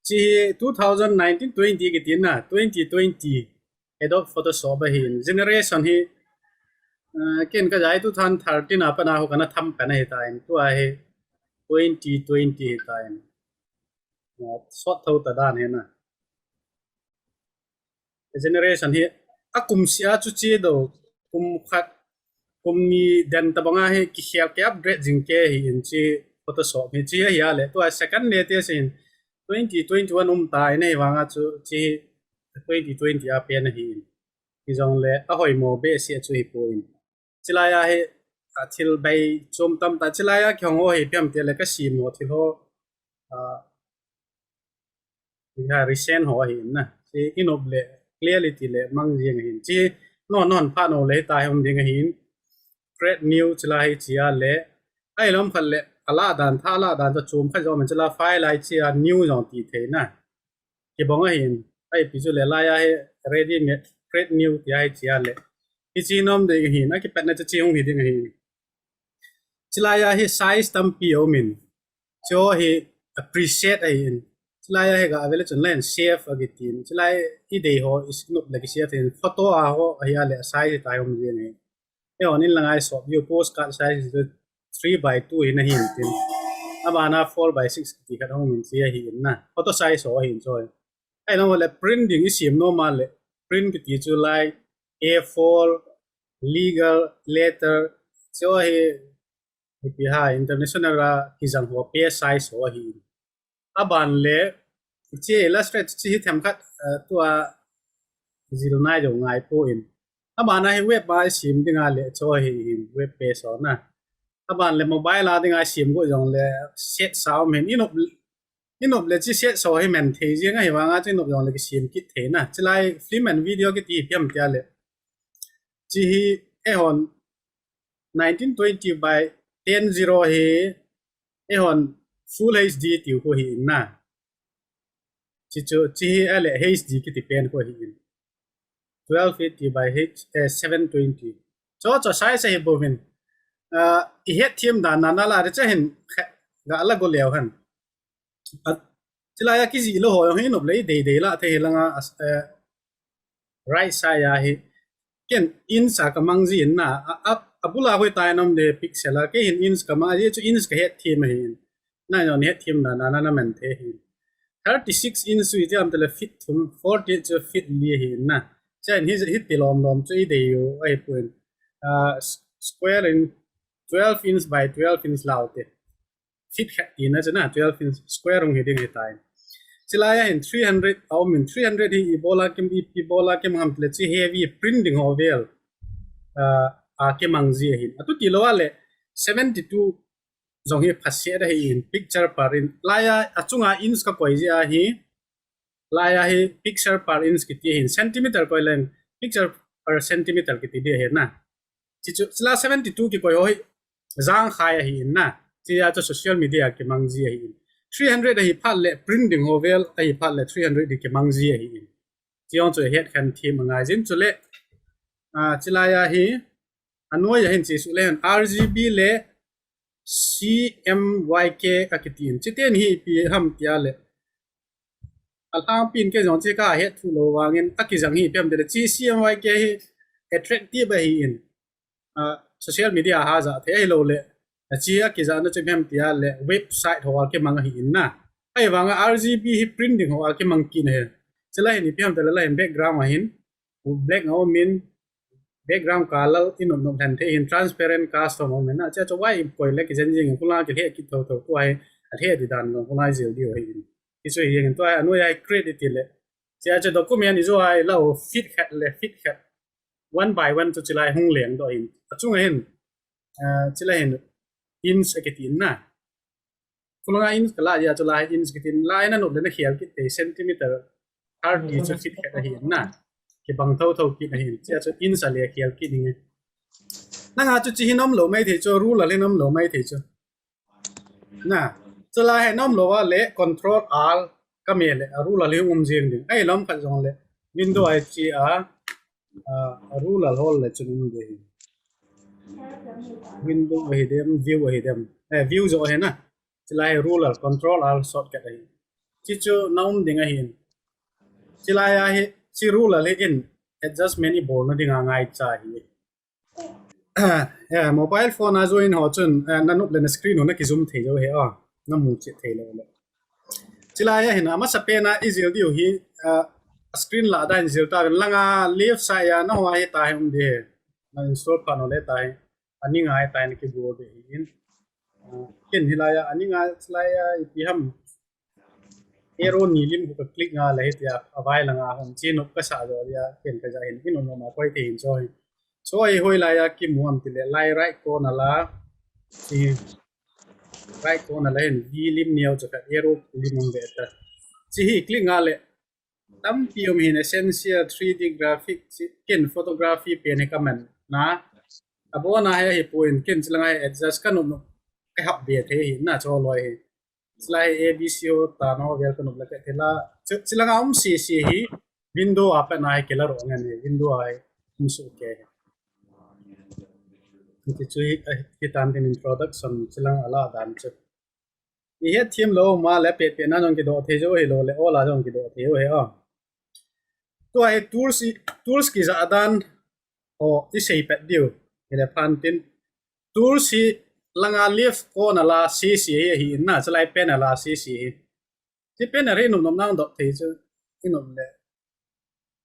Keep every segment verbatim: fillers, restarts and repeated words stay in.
Chi hi two thousand nineteen twenty kiti na, twenty twenty Adobe Photoshop ahin. Generation hi, uh, ken ka jai two thousand thirteen a pat a ho kana tham kana hi ta in, tua hi twenty twenty hi ta in. Uh, sot tho ta dan hi na. Generation hi a kum sia chu chi do, kum khat, kum ni den ta banga hi ki khel ke upgrade jing ke hi in chi Photoshop hi chi hi a le, tua second latest in twenty twenty-one um ta in, hi vanga chu chi twenty twenty a pen hi in. Hi jong le a hoi mo be si chu hi po in. Chilai a hi a thil bei chom tam ta, chilai a ki hong ho hi piam te le ka si mo thil ho, a, hi ha recent ho hi in na. Chi inop le clarity le mang jing hi in. Chi no non pha no le ta hi um ding hi in. Create new chilai hi chi a le. Ai lom khat le a la dan tha la dan ta chom khat jong min chila file ai chi a new jong ti thei na. Kibang ahin, ai pi chu le lai a hi ready made, create new ti a hi chi a le. Hi chi nom ding ahin, a kipatna chu chi hung hi ding ahin. Chilai a hi size tampi a um in. Chu hi a preset ahin. Chilai a hi ga avele chun len save a kitin. Chilai i dei ho is nup le ki save in. Photo a ho a hi a le size ta um ding ahin. Eihon in lang a i sop diu postcard size chu three by two hi na hin tin. Abana four by six ti khat hung min chi ahi in na. Photo size ho ahi in choi. Ai lang le print ding i sim nom a le print kiti chu lai A four legal letter chu ahi, ipi ha international a kijang ho page size ho ahi in. Aban le, chi illustrate chi hi themkhat, eh, tua zil nai jo ngai po in. Aban a hi web a i sim ding a le chu hi hin web page ho na. Aban le mobile a ding a i sim go jong le set sa um hin inop, inop le chi set so hi men thei jing ahi vanga chi inop jong le ki sim kit thei na. Chilai film and video kiti hi piam tia le. Chi hi eihon nineteen twenty by ten zero hi eihon full H D tiu ko hi in na. Chi chu, chi hi a le H D kiti pen ko hi in. Twelve eighty by H, eh, seven twenty. Cho cho size hi bovin. Ah, i het thim dan na na la re che hin khe, ga la go leo han. A, chilai a kiji lo ho jong hi nop le dei dei la thei hi langa, as, eh, right side a hi. Ken inch a ka mang ji in na, a, a, a bula hoi tai nom de pixel a, kei hin inch ka mang ji chu inch ka het thim ahi in. Na jong het thim na, na, na, na men the hi. Thirty-six inch sui ti am te le feet thum, forty chu feet li ahi in na. Chen hi, hi ti lom lom chu i dei u ahi pun. Ah, s-, square in twelve inch by twelve inch lau te. Feet khat ti na chu na, twelve inch square hung hi ding hi tai. Chilai a hin three hundred a um in, three hundred hi i bola kim, i, i bola kim ham le chi heavy print ding ho vel. Ah, a kimang ji ahin. Atu ti lo a le seventy-two jong hi phasia da hi in picture per in. Lai a, a chunga inch ka koi ji ahi. Lai a hi picture per inch kiti hin centimeter koi leng picture per centimeter kiti di ahi na. Chi chu, chila seventy-two kikoi ho hi, jang khai ahi in na. Chi a chu social media kimang ji ahi in. Three hundred ahi phat le, print ding ho vel ahi phat le, three hundred di kimang ji ahi in. Chi jong chu het khen thim angai jin chu le. Ah, chilai a hi, anoi a hin chi su le hin, R G B le C M Y K a kiti in. Chi ten hi pi ham tia le. A lhang pin ke jong chi ka het thu lo vangin a kijang hi piam de le chi C M Y K hi attractive ahi in. Ah, social media ha ja the ahi lo le. A chi a kijang na chu piam tia le website ho a kimang ahi in na. Ahi vanga R G B hi print ding ho a kimang kit na he. Chila hin i piam de le la hin background a hin. Black a um in, background color i nop nop hen the hin transparent custom a um in na. Chi a chu wai i koi le kijen jing in kula ki he kit tho tho kua hi. A he di dan lo kula jil di ahi in. Ti chu hi jeng in tua hi, anoi a hi create i ti le. Chi a chu document i jo a hi la u fit khat le fit khat. One by one chu chilai hung leng doh in. A chung a hin, ah, chilai hin inch a kiti in na. Khulanga inch ka la jia chu lai inch kiti in. Lai na nop le na khel kit te centimeter thirty chu fit khat ahi in na. Kibang tho tho kit ahi in. Chi a chu inch a le khel kit ding e. Nanga chu chi hi nom lo mai thei chu, ruler hi nom lo mai thei chu. Na, chulai hi nom lo a le control R ka me le, a ruler hi um jing ding. Ahi lom khat jong le, window a hi chi a, a, a ruler hol le chun um de hi. Window ahi dem, view ahi dem. Eh, view jo ahi na. Chulai hi ruler, control R shortcut ahi. Chi chu na um ding ahin. Chi lai a hi, chi rule a le in adjustment i bol na ding a ngaicha hi. Eh, mobile phone a join ho chun, eh, na nop le na screen ho na ki zoom thei jo he a. Na mu che thei lo le. Chi lai a hin a masa pen a i zil diu hi, eh, screen la dan zil ta langa left side a na ho a hi ta hi um de. Na install pha no le ta hi. Ani ngai ta hi na ki bol de hi in. Eh, ken hi lai a, ani ngai chi lai a i pi ham. Arrow ni lim ka click nga le hitia, a vai langa hon chi nop ka sa jo dia, ken ka ja hin, in on ma koi te hin so hi. So hi hoi lai a ki mu am ti le, lai right corner la, chi hi, right corner la hin, V lim neo cha ka arrow lim um ve ta. Chi hi click nga le, tampi um hin essential three D graphic, chi ken photography pen hi ka man na. A bona hi hi point, ken chi langa hi adjust ka nop nop, ka hap be the hi, na cho loi hi. Chi lai A B C ho ta no vel ka nop le ka thela. Chi, chi langa um si si hi window a pa na hi kila ro ngan hi window a hi um su ke. Ti chu hi, eh, hi tan tin introduction chi lang ala dan chu. I het thim lo ma le pe pe na jong ki do the jo hi lo le ola jong ki do the jo hi a. Tua hi tools i, tools ki ja dan o i sei pet diu. Hi le phan tin. Tools hi langa left corner la C C hi, hi in na, chi lai panel la C C hi. Chi panel hi nop nop nang dop thei chu, i nop le.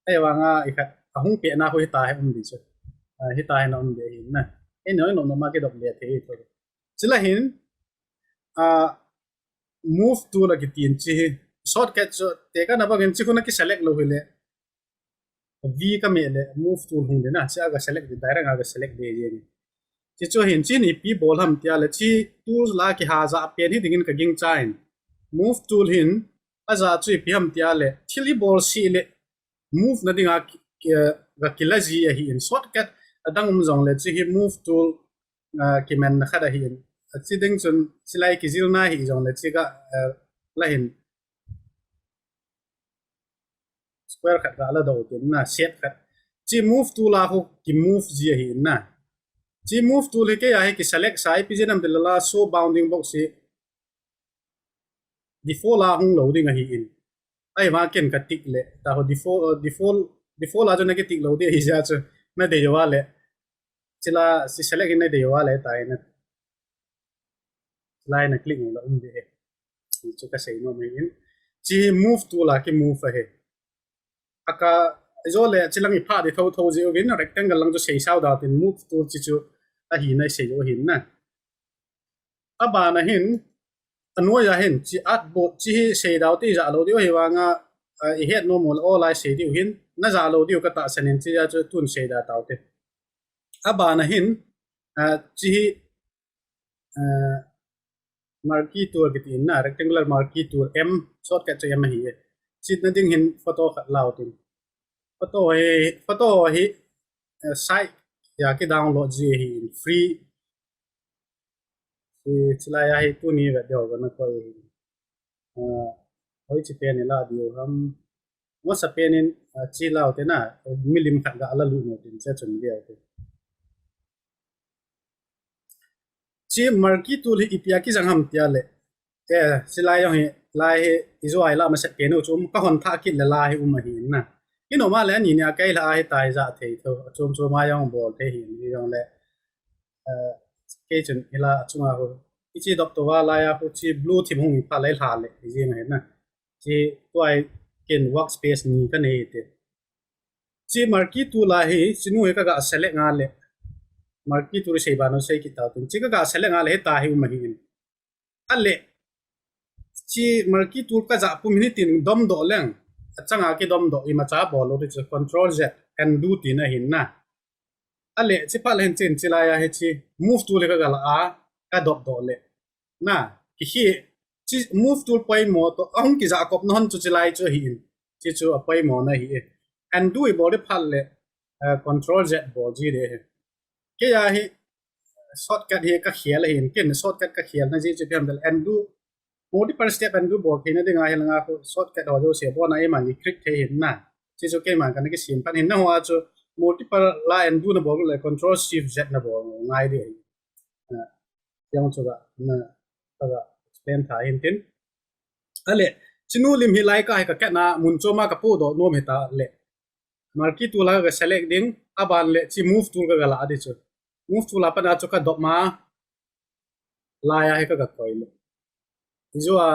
Ei vanga i khat, a hung pe na ho hi ta hi um di chu. Ah, hi ta hi na um di hi na. Ei no nop nop ma ki dop le thei chu. Chi la hin, ah, move tool a ki tin chi hi. Shortcut chu, te ka na bang in chi khu na ki select lo hi le. V ka me le move tool hung de na, chi a ka select de, direct a ka select de ye ni. Chi chu hin chi ni pi bol ham tia le chi tools la ki ha ja pen hi dingin ka ging cha in. Move tool hin a ja chu ipi ham tia le thil i bol si le move na dinga ki, ki, ka kila ji a hi in shortcut a dang um jong le chi hi move tool, ah, ki man na khat a hi in. A chi ding chun chi lai ki zil na hi jong le chi ka, ah, la hin square khat ka la do tin na set khat. Chi move tool a khu ki move ji a hi na. Chi move tool hi ke a hi ki select sai pi jinam de la la show bounding box hi default a hung lo ding a hi in. Ai ma ken ka tick le ta ho default, uh, default, default a chu na ki tick lo de hi ja chu na de yo a le. Chi la si select in na de yo a le ta in na. Line a click la um de he. Chi chu ka sei nom in. Chi move tool a ki move a he. A ka, zo le chi lang i pha di tho tho ji uvin rectangle lang chu sei sao da tin move tool chi chu a hi na sei u hin na. A ban a hin, a nuai a hin, chi artboard chi hi sei dau ti ja lo diu hi vanga, a, i het nom u le o lai sei diu hin, na ja lo diu ka ta sanin chi ja chu tun sei da tau te. A ban a hin, a, chi hi, a, marquee tool kiti in na, rectangular marquee tool M, shortcut chu M a hi e. Chi na ding hin photo khat lau tin. Photo hi, photo hi, a, site a ki download ji hi in free. Chi, chi lai a hi tuni ve deu ka na koi hi. A, hoi chi pen i la diu ham. Masa pen in, a, chi lau te na, milim khat ga la lu no tin che chun diu te. Chi marquee tool hi ipi a ki jang ham tia le. Te, chi lai jong hi, lai hi, i zo ai la ma set pen u chu um, ka hon tha kit le la hi um a hi na. Ki no ma le ani ni a kai la a hi tai ja thei tho, chum chum a jong bol thei hi ni jong le. Eh, kei chun hi la chunga hu. I chi dop to va lai a hu chi blue thim hung i pha lai hla le, i jing a hi na. Chi tuai ken workspace ni ka nei te. Chi marquee tool a hi, chi nu hi ka ga select nga le. Marquee tool sei ba no sei kit tau tin. Chi ka ga select nga le hi ta hi um a hi in. A le, chi marquee tool ka ja pum hi tin dom do leng. A changa ki dom do i ma cha bol lo ti chu control Z, undo ti na hin na. A le, chi pha le hin chin chi lai a hi chi move tool ka ga la a, ka dop do le. Na, ki hi, chi move tool poimo to, a hung ki ja kop na hon chu chi lai chu hi in. Chi chu a poimo na hi e. Undo i bol di pha le, eh, control Z bol ji de he. Ke ya hi, shortcut hi ka khial a hin, ken shortcut ka khial na ji chu piam del undo. Multiple step undo bol thei na ding a hi langa khu shortcut ho jo se bo na i man i click thei hin na. Chi chu kei man ka na ki sim pan hin na ho a chu multiple la undo na bol le control shift Z na bol ngai de. Ah, yang chu ga na, ka ga explain tha hin tin. A le, Chinu lim hi lai ka hi ka kat na mun chom a ka podoh nom hita le, marquee tool a ka select ding, aban le chi move tool ka la ding chu. Move tool a pat a chu ka dop ma, lai a hi ka ka koi le. Hi chu a,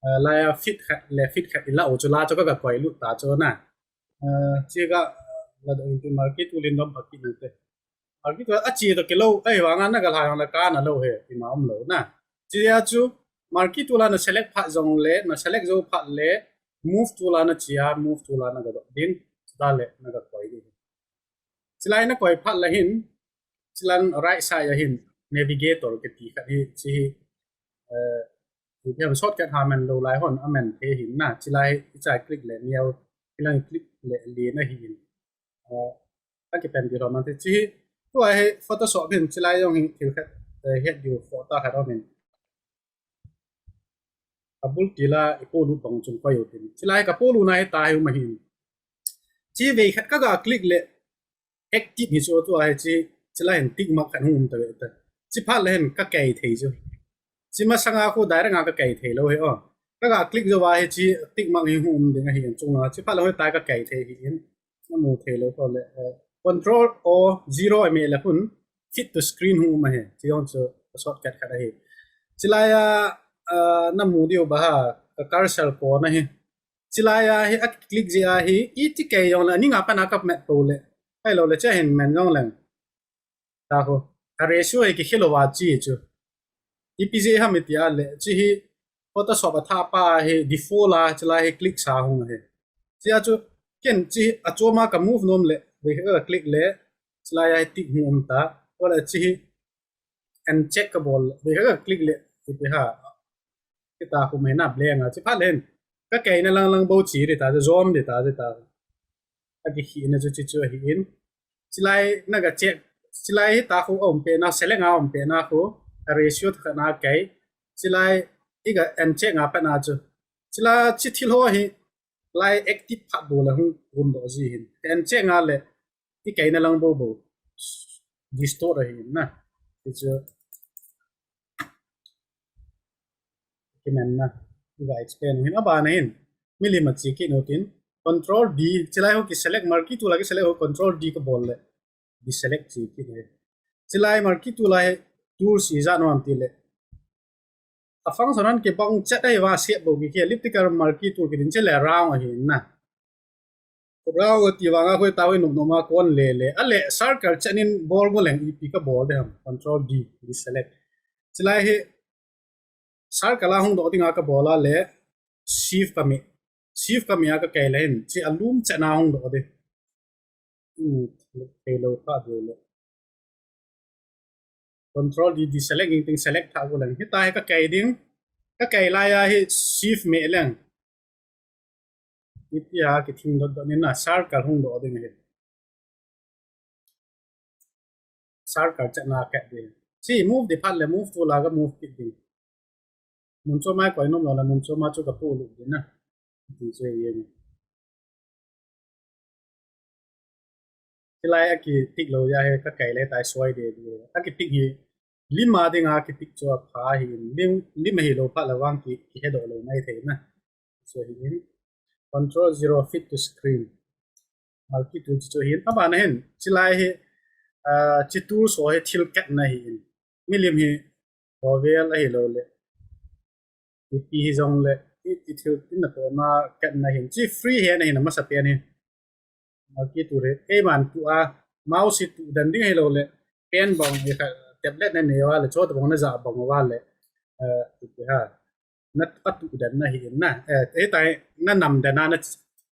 eh, lai a feet khat le feet khat i la u chu la chu ka ka koi lut ta chu na. Eh, chi ka la doh in ti marquee tool in dom pha kit nang te. Marquee tool a chi to kilo, ei, vang a na ka la jong le ka na lo he, ti ma um lo na. Chi a chu marquee tool a na select phat jong le, na select jo phat le, move tool a na chi a, move tool a na ka dop ding, chu ta le na ka koi ding. Chi lai na koi phat le hin, chi lang right side a hin, navigator ka ti khat hi, chi hi, eh, ti hiam shortcut ha man lo lai hon, a man te hin na, chi lai i chai click le neo, chi lang click le le na hin. Eh, a ki pen ti lo man te, chi hi, tua hi Photoshop hin, chi lai jong hi, thil khat, eh, het diu photo khat om hin. A bul ti la i polu bang chung koi u tin. Chi lai ka polu na hi ta hi um a hin. Chi vei khat ka ga click le active hi chu tua hi chi, chi lai hin tick mark khat hung um ta ve ta. Chi phat le hin ka kei thei chu. Chi masanga khu direct a ka kei thei lo hi o. Ka ga click jo va hi chi tick mark hi hung um ding a hi in chung a. Chi phat le hi ta ka kei thei hi in. Na mu thei lo ko le, eh, control o zero a me le hun fit to screen hung um a hi. Chi jong chu shortcut khat a hi. Chi lai a, ah, na mu diu ba ha, ka cursor ko na hi. Chi lai a hi a click ji a hi, i ti kei jong le, ni nga pa na ka met po le. Hai lo le che hin men jong le. Ta ho. A ratio hi ki khelo va chi chu. I pi ji ham i ti a le, chi hi Photoshop a tha pa hi default a, chi lai hi click sa hung hi. Chi a chu, ken chi a chu ma ka move nom le, ve ka click le, chi lai a hi tick hung um ta. Ko le chi hi, uncheck ka bol le, ve ka click le, i ti ha. Kita khu mai na blank a, chi phat le hin. Ka kei na lang lang bo chi ri ta, zom ri ta, ri ta. A ki khi na chu chi chu hi in. Chi lai na ka check, chi lai hi ta khu a um pe na, select a um pe na khu, a ratio tha na kei. Chi lai i ka uncheck a pa na chu. Chi la chi thil ho hi, lai active phat do le hung um do ji hin. Uncheck a le, i kei na lang bo bo. Distort a hin na. Ti chu. Ki men na. I va explain hin a ba na hin. Milim a chi ki no tin. Control D, chi lai ho ki select marquee tool a ki select ho control D ka bol le. Deselect chi ki ne. Chi lai marquee tool a hi tools i ja no am ti le. A function an ki bang chet ai va siat bo ki ki elliptical marquee tool ki din che le round a hin na. Round a ti vang a khu ta hoi nop nop ma kon le le. A le circle chet nin bol bo leng i pi ka bol de ham. Control D, deselect. Chi lai hi circle a hung do ding a ka bol a le shift ka mi. Shift ka mi a ka kei le hin. Chi a lum chet na hung do de. Hmm, kei lo ka de le. Control D, deselect in ting select tha ko leng. Hi ta hi ka kei ding. Ka kei lai a hi shift me leng. Hi ti a ki thing dot dot ni na circle hung do ding hi. Circle chet na ka ding. Chi move di phat le move tool a ka move kit ding. Mun chom a koi nom lo le mun chom a chu ka pu lu ding na. Ti chu ye ni. Chi lai a ki tick lo ya he ka kei le tai soi de de. A ki tick hi lim a ding a ki tick chu a pha hi in. Lim, lim hi lo pha la vang ki, ki he do lo mai thei na. So hi in. Control zero fit to screen. Marquee tool chi chu hi in. A ba na hin. Chi lai hi, ah, chi tool so hi thil kat na hi in. Milim hi Vowel a hi lo le. I pi hi jong le. I, i thil in na to na kat na hin. Chi free hand a hin a masa pen hi. Marquee tool hi. Ei man tu a. Mouse hi tu dan ding hi lo le. Pen bang hi kha tablet na ne wa le. Chot bang na ja bang wa le. Eh, i pi ha. Na a tu dan na hi in na. Eh, ei tai na nam dan na,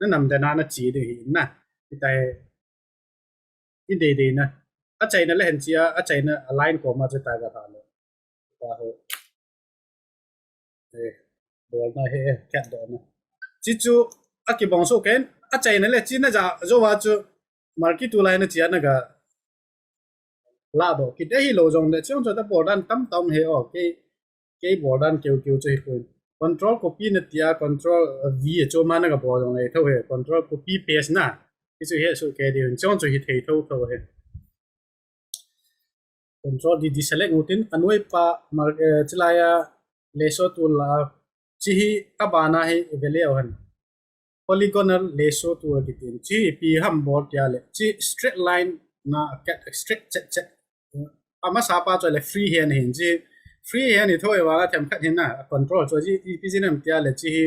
na nam dan na chi ding hi in na. I tai I dei dei na. A chaina le hen chi a, a chaina a line ko ma chu ta ga ha le. Ta ho. Eh, bol na he, eh, kat do na. Chi chu, a ki bong so ken, a chaina le chi na ja, jo wa chu, marquee tool a na chi a na ga. La do, ki te hi lo jong le, chi ong chu ta bol dan tam tam he o, ke, Kei bol dan keu keu chu hi pon. Control copy na ti a, control, uh, V a chu ma na ka bol jong le tho he. Control copy paste na. Hi chu he su ke di hun chong chu hi thei tho tho he. Control D, deselect u tin, a nuai pa, mar, eh, chi lai a, lasso tool la, Chi hi abana hi i ve leu hen. Polygonal lasso tool kiti in. Chi hi ipi ham bol tia le. Chi straight line na kat straight chet chet. Amasa pa chu le free hand hin chi. Free hand hi thoi vanga themkhat hin na control chu chi ipi jin ham tia le chi hi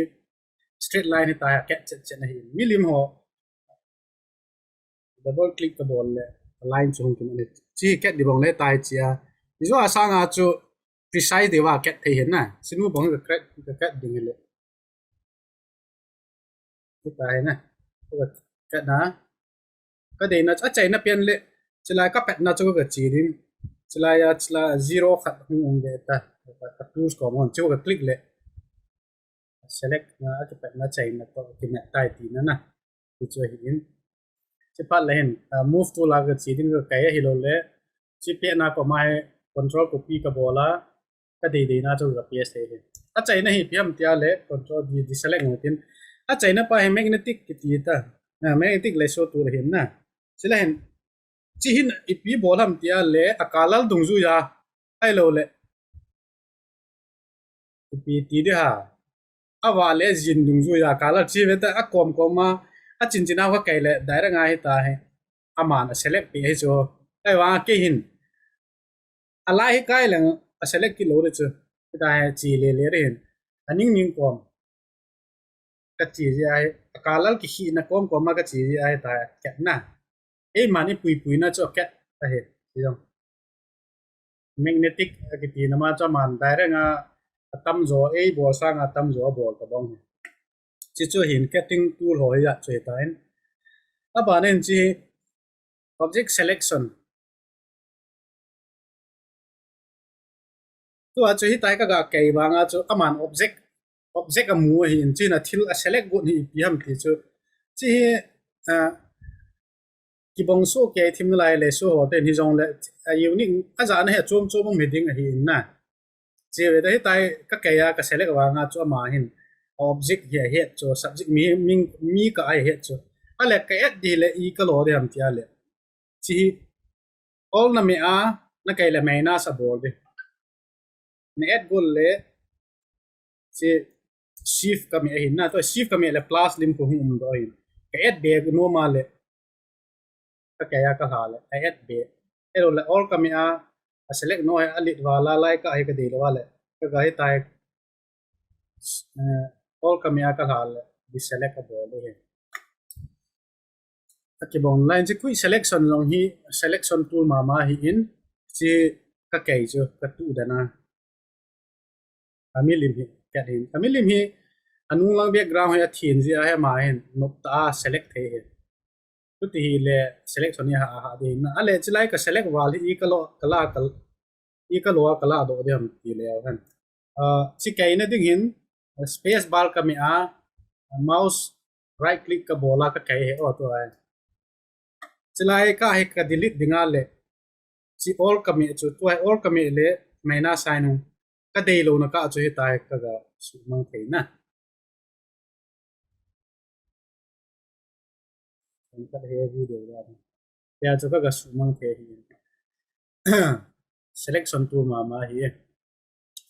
straight line hi ta kat chet chet na hin. Milim ho double click ka bol le line chu hung kin ani. Chi kat di bong le tai chia. Ijo asanga chu precise di va kat thei hin na. Sinu bong ka kat ka kat ding le. Hi tai na. Ka kat na. Ka deina a chaina pen le. Chilai ka petna chu ka chi ding. Chilai a chila zero khat hung um ve ta. Ka tools ko mon chu ka click le. Select na a kipetna chaina to kimet tai tina na. Ti chu hi in. Chi pat le hin move tool a ka chi ding ka kai hi lo le. Chi pe na ko ma he control copy ka bola. Ka dei dei na chu ka paste thei hi. A chaina hi ipi ham tia le control D deselect ngai tin. A chaina pa hi magnetic kiti ta. Magnetic lasso tool hin na. Chila hin chi hin ipi bol ham tia le a color dungjuia. Ai lo le. Ipi ti di ha. A va le jin dungjuia color chi ve ta a kom kom a. A chin chin a ka kai le direct ngai hi ta hi. Aman a select pi hi chu. Ai va ke hin. A lai hi kai leng a select ki lo de chu. Hi ta hi chi le le de hin. A ning ning kom. Ka chi ji ai. A color ki hi na kom kom a ka chi ji ai ta kat na. Ei man i pui pui na chu kat ta hi. Chi jong. Magnetic a kiti na ma chu man direct a a tam jo ei bol sang a tam jo bol ta bong hi. Chi chu hin cutting tool ho hi ya chu hi ta in. Abana hin chi object selection. Tua chu hi tai ka ga kai vanga chu aman object object a mu hi in chi na thil a select got hi ipi ham ti chu. Chi hi kibong su ke thim lai le su ho ten hi jong le a unique a jana he chom chom mi ding ahi in na. Chi ve da hi tai ka kai a ka select vanga chu ama hin object hi a het chu subject mi mi ka ai het chu. A le ka add di le i ka lo di ham ti a le. Chi hi all na me a na kai le minus a bol di. Na add got le chi shift ka me ahin na to shift ka me le plus lim ko hung um do hin. Ka add be no ma le. Ka kai a ka hla le ka add be. Elo le all ka me a a select no he a lit va la lai ka hi ka dei le va le. Ka ga hi tai all ka me a ka hla le deselect a bol le he. A kibong line chi quick selection long hi selection tool mama hi in chi ka kai chu ka tu dana. A milim hi kat hin a milim hi a nung lang background hi a thin ji a he ma hin nop ta a select thei hi. Tu ti hi le selection hi ha ha de na a le chi lai ka select val hi i ka lo ka la ka i ka lo ka la do de ham ti le han. Chi kai na ding hin space bar ka me a mouse right click ka bola ka kai he o tu ai. Chi lai ka hi ka delete dinga le chi all ka me chu tu ai all ka me le minus sign hung ka dei lo na ka chu hi tai ka ga su mang thei na. Kan ka he video da. Ya chu ka ga su mang thei hi. Selection tool mama hi.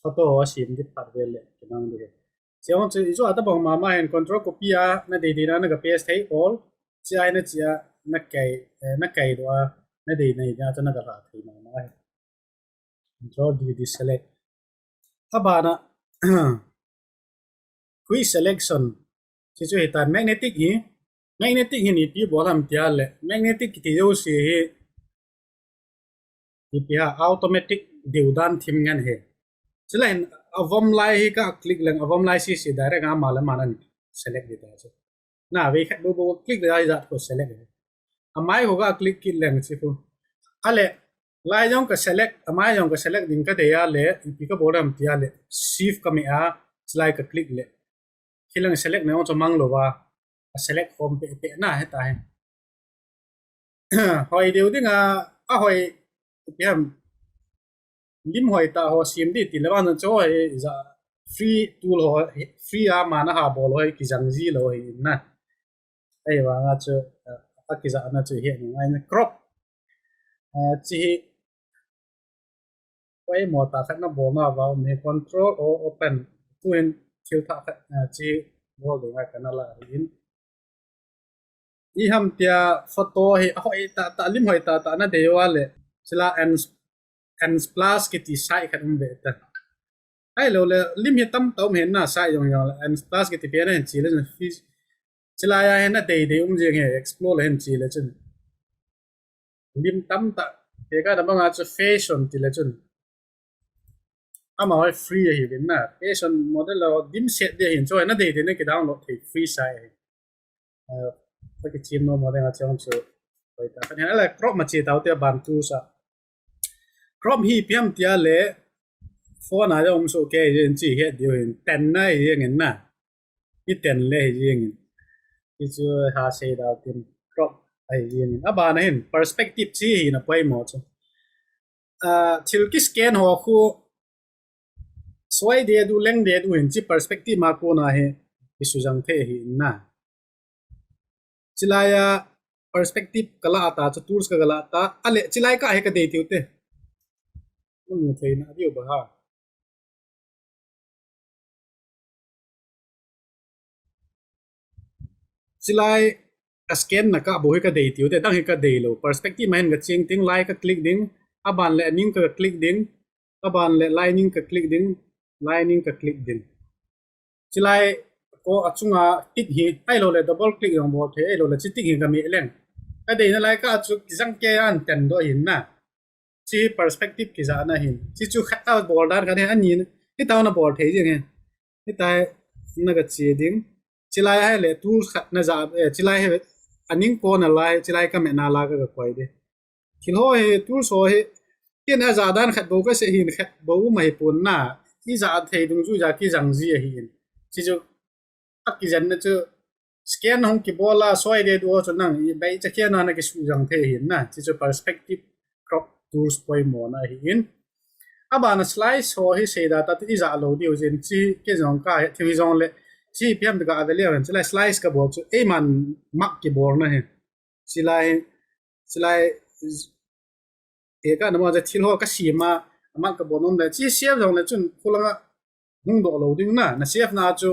Photo ho sim di phat ve le ki mang di. Chi hon chu i chu ata bang mama hin control copy a na dei dei na na ga paste thei all. Chi ai na chi a na kai na kai do a na dei na i na chu na ga la thei mama hi. Control D deselect. Abana quick selection. Chi chu hi ta magnetic hi magnetic hi ni pi bol ham tia le magnetic kiti jo si hi. Ipi ha automatic deu dan thim ngen he. Chila hin avom lai hi ka click leng avom lai si si direct a ma le ma nan select di ta chu. Na ve khat bo bo click le ai jat ko select he. Amai ho ka click kit leng chi ko. Ale lai jong ka select amai jong ka select ding ka dei a le ipi ka bol ham tia le shift ka me a chilai ka click le. Khilang select na jong chu mang lo va. A select khom pe pe na he ta he. Hoi deu ding a a hoi ipi ham lim hoi ta ho sim di ti le van chu hoi ja free tool ho free a mana ha bol hoi ki jang ji lo hi na. Ei vanga chu a ki ja na chu hi ngai na crop. Chi hi Koi mo ta khat na bol na va um hi control o open. Tu hin thil thah khat, ah, chi bol ding a kana la ahin. Iham tia photo hi, ahoi tah tah, lim hoi tah tah nadei uva le, chila N, N plus kiti site khat um ve ta. Ahilou le, lim hi tamtah um hen na, site jong jong le, N plus kiti pen a hin chi le, chilai a hin nadei dei um jing hi, explore le hin chi le chun. Lim tamtah, tekah na banga chu fashion ti le chun. Amaho hi free ahi vin na. Fashion model ho dimset ding ahin, chu hi nadei dei na kidownload thei free site ahi. Ah, ka kichim nom mo ding a chang chu. Hoi ta. Khat hin ala crop ma chi tau te ban tu sa. Crop hi ipi ham tia le phone a jong um soh kei jeng chi het diu hin. Ten na hi jeng in na. I ten le hi jeng in. Hichu ha sei dau tin. Crop ahi jeng in. Abana hin perspective chi hi na poimo chu. Ah, thil ki scan ho khu soi ding u, leng ding u hin chi perspective ma kona hi kisujang thei ahi na. Chilai a perspective kala ta, chu tools ka kala ta, ale chilai ka hi kadei tiu te. Mu thei na diu ba ha. Chilai a scan na ka bou hi kadei tiu te, dang hi kadei lou. Perspective ma hin ka ching ting, lai ka click ding, aban le aning ka click ding, aban le lai ning ka click ding, lai ning ka click ding. Chilai ko achunga tick hi, ahilou le double click jong bol thei, ahilou le chi tick hi ka meh leng. Kadei nalai ka chu kijang kei a ten doh hin na. Chi perspective kija na hin. Chi chu khat a bol dan khat hin ani, hitia na bol thei jeng hi. Hitia na ka chi ding. Chilai hi le tools khat na ja, eh, chilai hi aning ko nalai, chilai ka meh nalai ka, ka koi ding. Thil ho hi, tools ho hi, ken a ja dan khat bou ka sei hin khat bou ma hi pon na. I ja thei dungjuia kijang ji ahi in. Chi chu a kijen na chu scan hung kibol a soi ding u chu nang i bei cha kei na na kisujang thei hin na. Chi chu perspective crop tools poimo na ahi in. Abana slice ho hi sei da ta ti i ja lou diu jin chi kei jong ka he thil hi jong le chi piam ka ave le hin chilai slice ka bol chu eiman mak kibol na hi. Chilai, chilai, tekah na mo ja thil ho ka siam a, aman ka bol nom le, chi siam jong le chun, khulanga hung doh lou ding na, na siam na chu,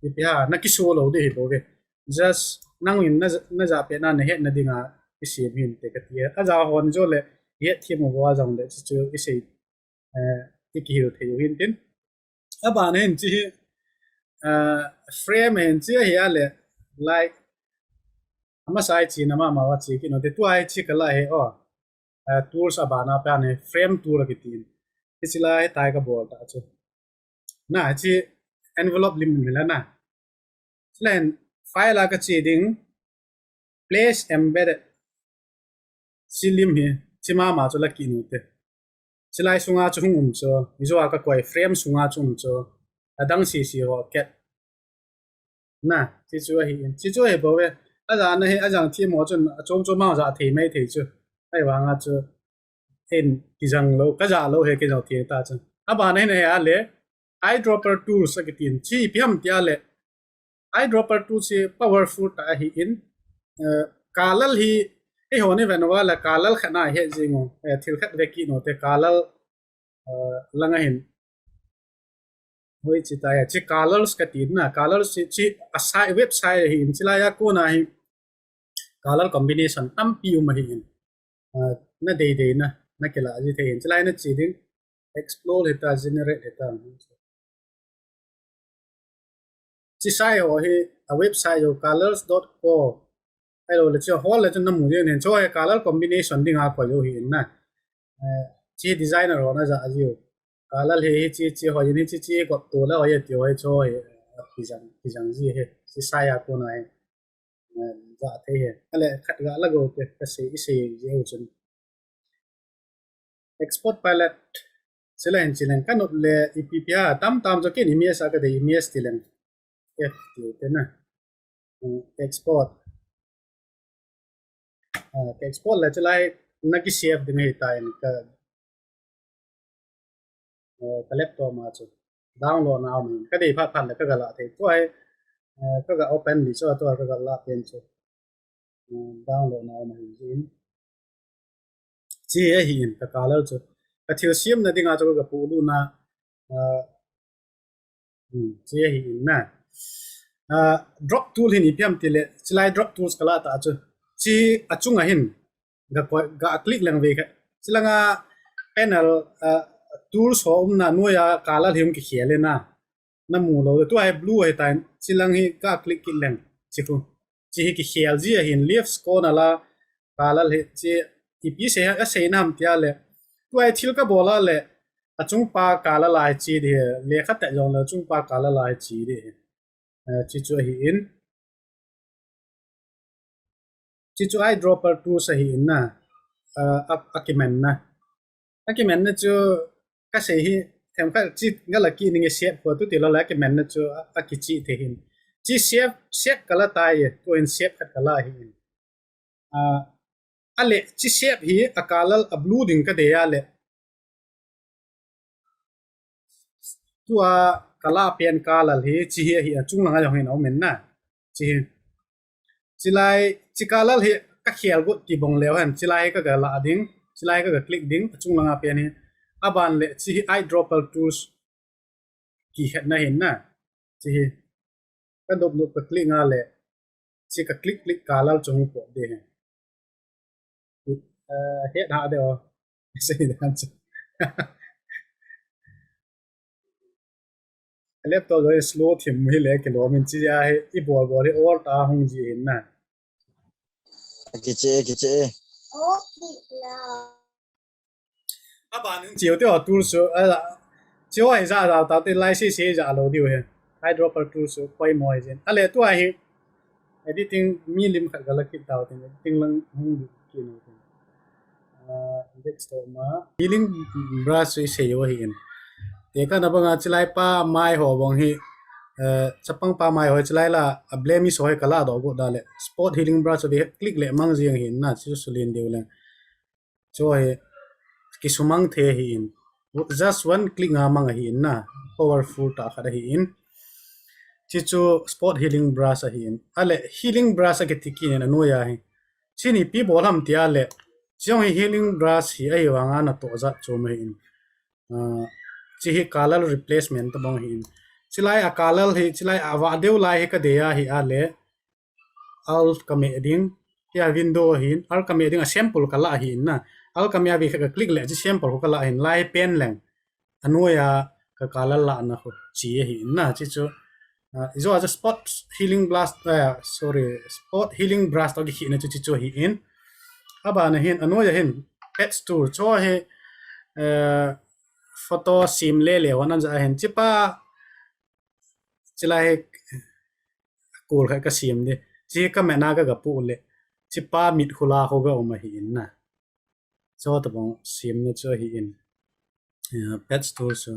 ipi ham, na kisu lou ding hi bou ve. Just, nang in na, na ja pe na, na het na ding a, kisiam hin te ka ti. A ja hon jo le, het thim mo jong le, chu, chu, i sei, eh, i kihil thei u hin tin. Abana hin chi hi, eh, frame hin chi hi a le, like, ama sai chi na ma ma wa chi ki no te tu ai chi ka la he o. Eh, tools abana pa ne frame tool a kitin. Hi chi la hi tai ka bol ta chu. Na chi envelope lim mi la na. Len file a ka chi ding place embedded. Chi lim hi, chi ma ma chu la ki nu te. Chilai sunga chu hung um chu, i jo a ka koi frame sunga chu um chu. Adang si si ho ket. Na, chi chu ahi in. Chi chu ahi bou ve. A ja na hi, a jang thi mo chun, a chom chom ma ja thei mai thei chu. Ai vang a chu. En kijang lou, ka ja lou he kijang thi ta chu. Abana hin he a le. Eyedropper tools a kitin. Chi piam ti a le. Eyedropper tools hi powerful ta ahi in. Eh, color hi, ei ho ni ven wa le color khat na he jing o. Eh, thil khat ve ki no te color, eh, langa hin. Hoi chi ta ya, chi colors ka ti na, colors chi, chi a site, website hi in, chi la ya ko na hi color combination tampi um ahi in. Ah, na dei dei na, na kila ji thei in, chi la na chi ding, explore hi ta, generate hi ta. Chi site ho hi, a website ho colors dot co. Ahilou le chu hol le chu na mu jeng in, chu hi color combination ding a koi u hi in na. Eh, chi designer ho na ja ji u. Color hi, hi chi, chi ho in, hi chi, chi got tu le ho ye ti ho hi chu hi, eh, kijang, kijang ji hi. Chi site a ko na hi. Eh, ja thei hi. Ale khat ga la go te, ka sei, i sei ji u chun. Export palette. Chi la hin chi leng ka nop le ipi pi a tam tam jo kin image a ka dei image ti leng. F ti te na. Mm, export. Ah, ka export le chi la hi na ki save ding hi ta in ka, eh, ka laptop ma chu. Download na um ka dei phat phat le ka ga la thei. Tua hi, eh, ka ga open di chu tua ka ga la pen chu. Mm, download na um ahi jin. Chi ahi in ka color chu. Ka thil siam na ding a chu ka pu lu na, ah, Hmm, chi ahi in na. Ah, drop tool hin ipi ham tile, chilai drop tools kala ta chu. Chi achunga hin, ga koi, ga click leng ve kha. Chilanga panel, ah, tools ho umna noiya color hi hung kikhel e na. Namu lou, tua hi blue ahi tan, chilang hi ga click kit leng. Chi khu. Chi hi kikhel ji ahin, leaves kona la color hi chi ipi sei ha, asei nam tia le. Tua hi thil kabol a le, achung pa color la hi chi di hi, lekha tah jong le achung pa color la hi chi di hi. Eh, chi chu ahi in. Chi chu eyedropper tools ahi in na. Eh, a, akiman na. Akiman na chu kasei hi, themkhat chi gala ki ninge shape ko tu ti lo la akiman na chu a, akichi the hin. Chi shape, shape kala tai, tu in shape khat kala hi in. Ah, ale, chi shape hi a color a blue ding kadei a le. Tua kala pen color hi, chi hi ahi achung langa jong hin aumin na. Chi hi. Chilai, chi color hi kakhel got ti bong leu hen. Chilai hi kaga la ding. Chilai hi kaga click ding. Achung langa pen hi. Aban le, chi hi eyedropper tools. Kikhetna hin na. Chi hi. Ka nop nop ka click nga le. Chi ka click click color chung po de hin. Eh, het ha de o. Sei dan chu. Laptop lo slow thim hi le kilom in chi a hi i bol bol hi all ta hung ji hin na. Kiche, kiche. Aban in chiu te o tool chu, a, chiu hi ja ja ta te lai si si ja lo diu hi. Eyedropper tool chu poimo hi jin. Ale tua hi editing mi lim khat gala kit tau te editing lang hung di ki no te. Ah, desktop ma healing brush chu i sei u ahi in. Te kana banga chilai pa mai ho bang hi, eh, chapang pa mai ho chilai la a blemish ho hi kala do go da le. Spot healing brush chu click le mang jing hin na chu sulin diu le. Chu hi kisumang the ahi in. Just one click nga mang ahi in na. Powerful ta khat ahi in. Chi chu spot healing brush ahi in. Ale healing brush akiti kit in anoiya hi. Chi ni ipi bol ham tia le. Chi jong hi healing brush hi ahi vanga na to jat chu ma ahi in. Ah, chi hi color replacement ta bang ahi in. Chilai a color hi, chilai a va deu lai hi kadei a hi a le. Alt ka meh ding. Tia window ahin, Alt ka meh ding a sample kala ahin na. Alt ka meh a ve khat ka click le, chi sample khu kala ahin, lai pen leng. Anoiya ka color lana khu chi ahin na, chi chu. Ah, ijo a chu spot healing brush, eh, sorry, spot healing brush to kikhina chu chi chu ahin. Abana hin, anoiya hin, patch tool, chu hi, eh, photo sem le le hon aja ahin, chi pa, chilai hi kul khat ka sem di. Chi ka meh na ka ga pu le. Chi pa mit khula khu ga um ahin na. Chu tabang semna chu ahin. Eh, patch tool chu.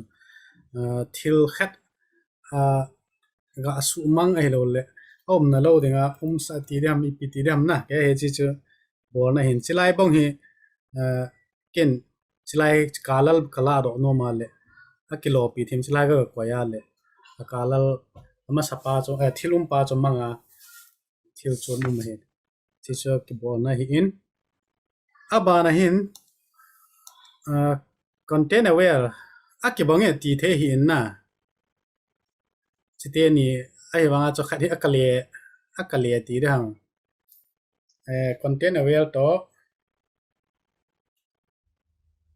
Eh, thil khat, ah, ga sumang ahilou le. Umna lou dinga, umsa ti diham, ipi ti diham na. Kei hi chi chu bolna hin. Chilai bang hi, eh, ken chilai color kala doh nom a le. Akilopi thim chilai ka koi a le. A color amasa pa chu, eh, thil um pa chu manga. Thil chun um ahi. Chi chu kibolna ahin. Abana hin, ah, content aware. Akibang e ti thei ahin na. Chite ni, ahivanga chu khat hi akale, akale ti diham. Eh, content aware to,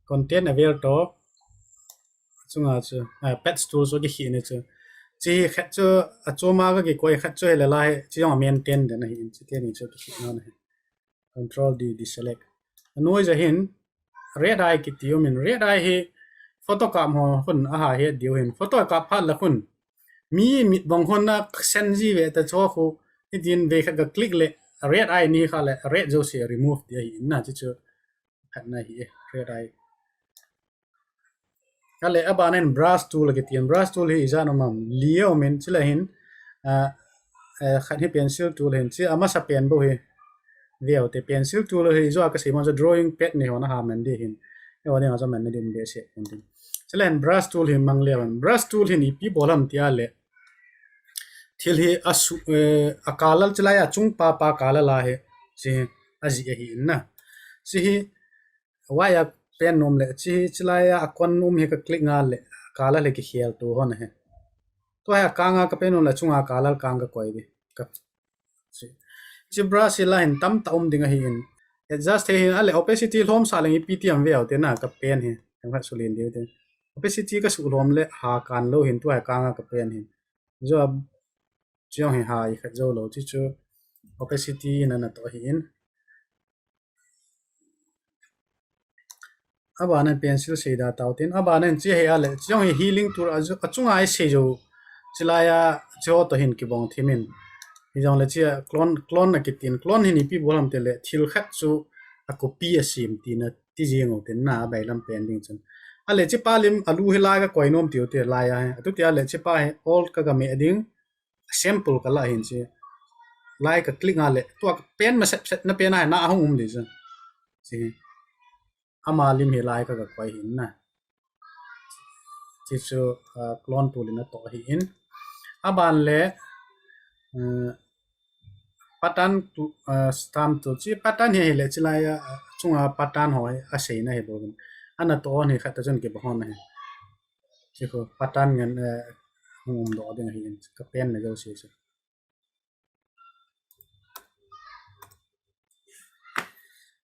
content aware to, chunga chu, ah, patch tool chu kikhina chu. Chi khat chu, achuma ka kikoi khat chu hi le lai, chi jong a maintain den ahin, chite ni chu kikhina ahi. Control D, deselect. Anoiya hin, red eye kiti um in, red eye hi, photo kap ho khun, aha het diu hin, photo kap phat la khun. Mi mit bang khun na sen ji ve ta chu khu, hitin ve khat ka click le, red eye ni kha le, red jouse remove ti ahin na, chi chu, khat na hi, red eye. Kale, abana hin brush tool kiti in, brush tool hi ijat um am, li um in, chule hin, ah, eh, khat hi pencil tool hin, chi amasa pen bou hi, veu te pencil tool hi, ijo a ka sei mo chu drawing pad ni hon aha man di hin, eiho dinga chu manna ding behseh pon tin. Chule hin brush tool hi mang le hin, brush tool hin ipi bol ham tia le, thil hi asu, eh, a color chilai a chung pa pa color la hi, chi hi, aji ahin na. Chi hi, Wire pen nom le, chi, chilai a, a kon um hi ka click nga le, color le kikhel tu hon ahi. Tua hi akang a ka pen un le chunga color kang ka koi di. Ka, chi, chi brush hi la hin tamtah um ding ahi in. Adjust thei hin, ale opacity lhom sa leng ipi ti am ve u te na ka pen hi. Em khat sulin diu te. Opacity ka su lhom le ha kan lo hin tua hi akang a ka pen hin. Zo a chiong hi ha i khat zo lo chi chu opacity na na to hi in. Abana pencil sei da tau tin, abana chi he ale, chiong hi healing tool a zu-, achunga i sei zo. Chilai a, chiho to hin kibong thimin. Hi jong le chi a clone, clone na kitin, clone hin ipi bol ham te le, thil khat chu a copy a sim ti na, ti jing u tin na, a bailam pen ding chun. Ale chi pa lim, a lu hi lai ka koi nom tiu te lai a, atu ti ale chi pa hi, alt ka ga me ding, sample ka la hin chi. Lai ka click nga le, tua ka pen ma set set na pen a, na a hung um di chu. Chi. Ama lim hi lai ka ga koi hin na. Chi chu, ah, clone tool in a to hi in. Aban le, eh, pattern to, ah, stamp tool. Chi pattern hi le chi lai a, ah, chunga pattern ho hi a sei na hi bo hin. Ana to on hi khat ta chun ki ba hon na hi. Chi ko pattern ngen, eh, hung um do ding hi in. Ka pen na jo si chu.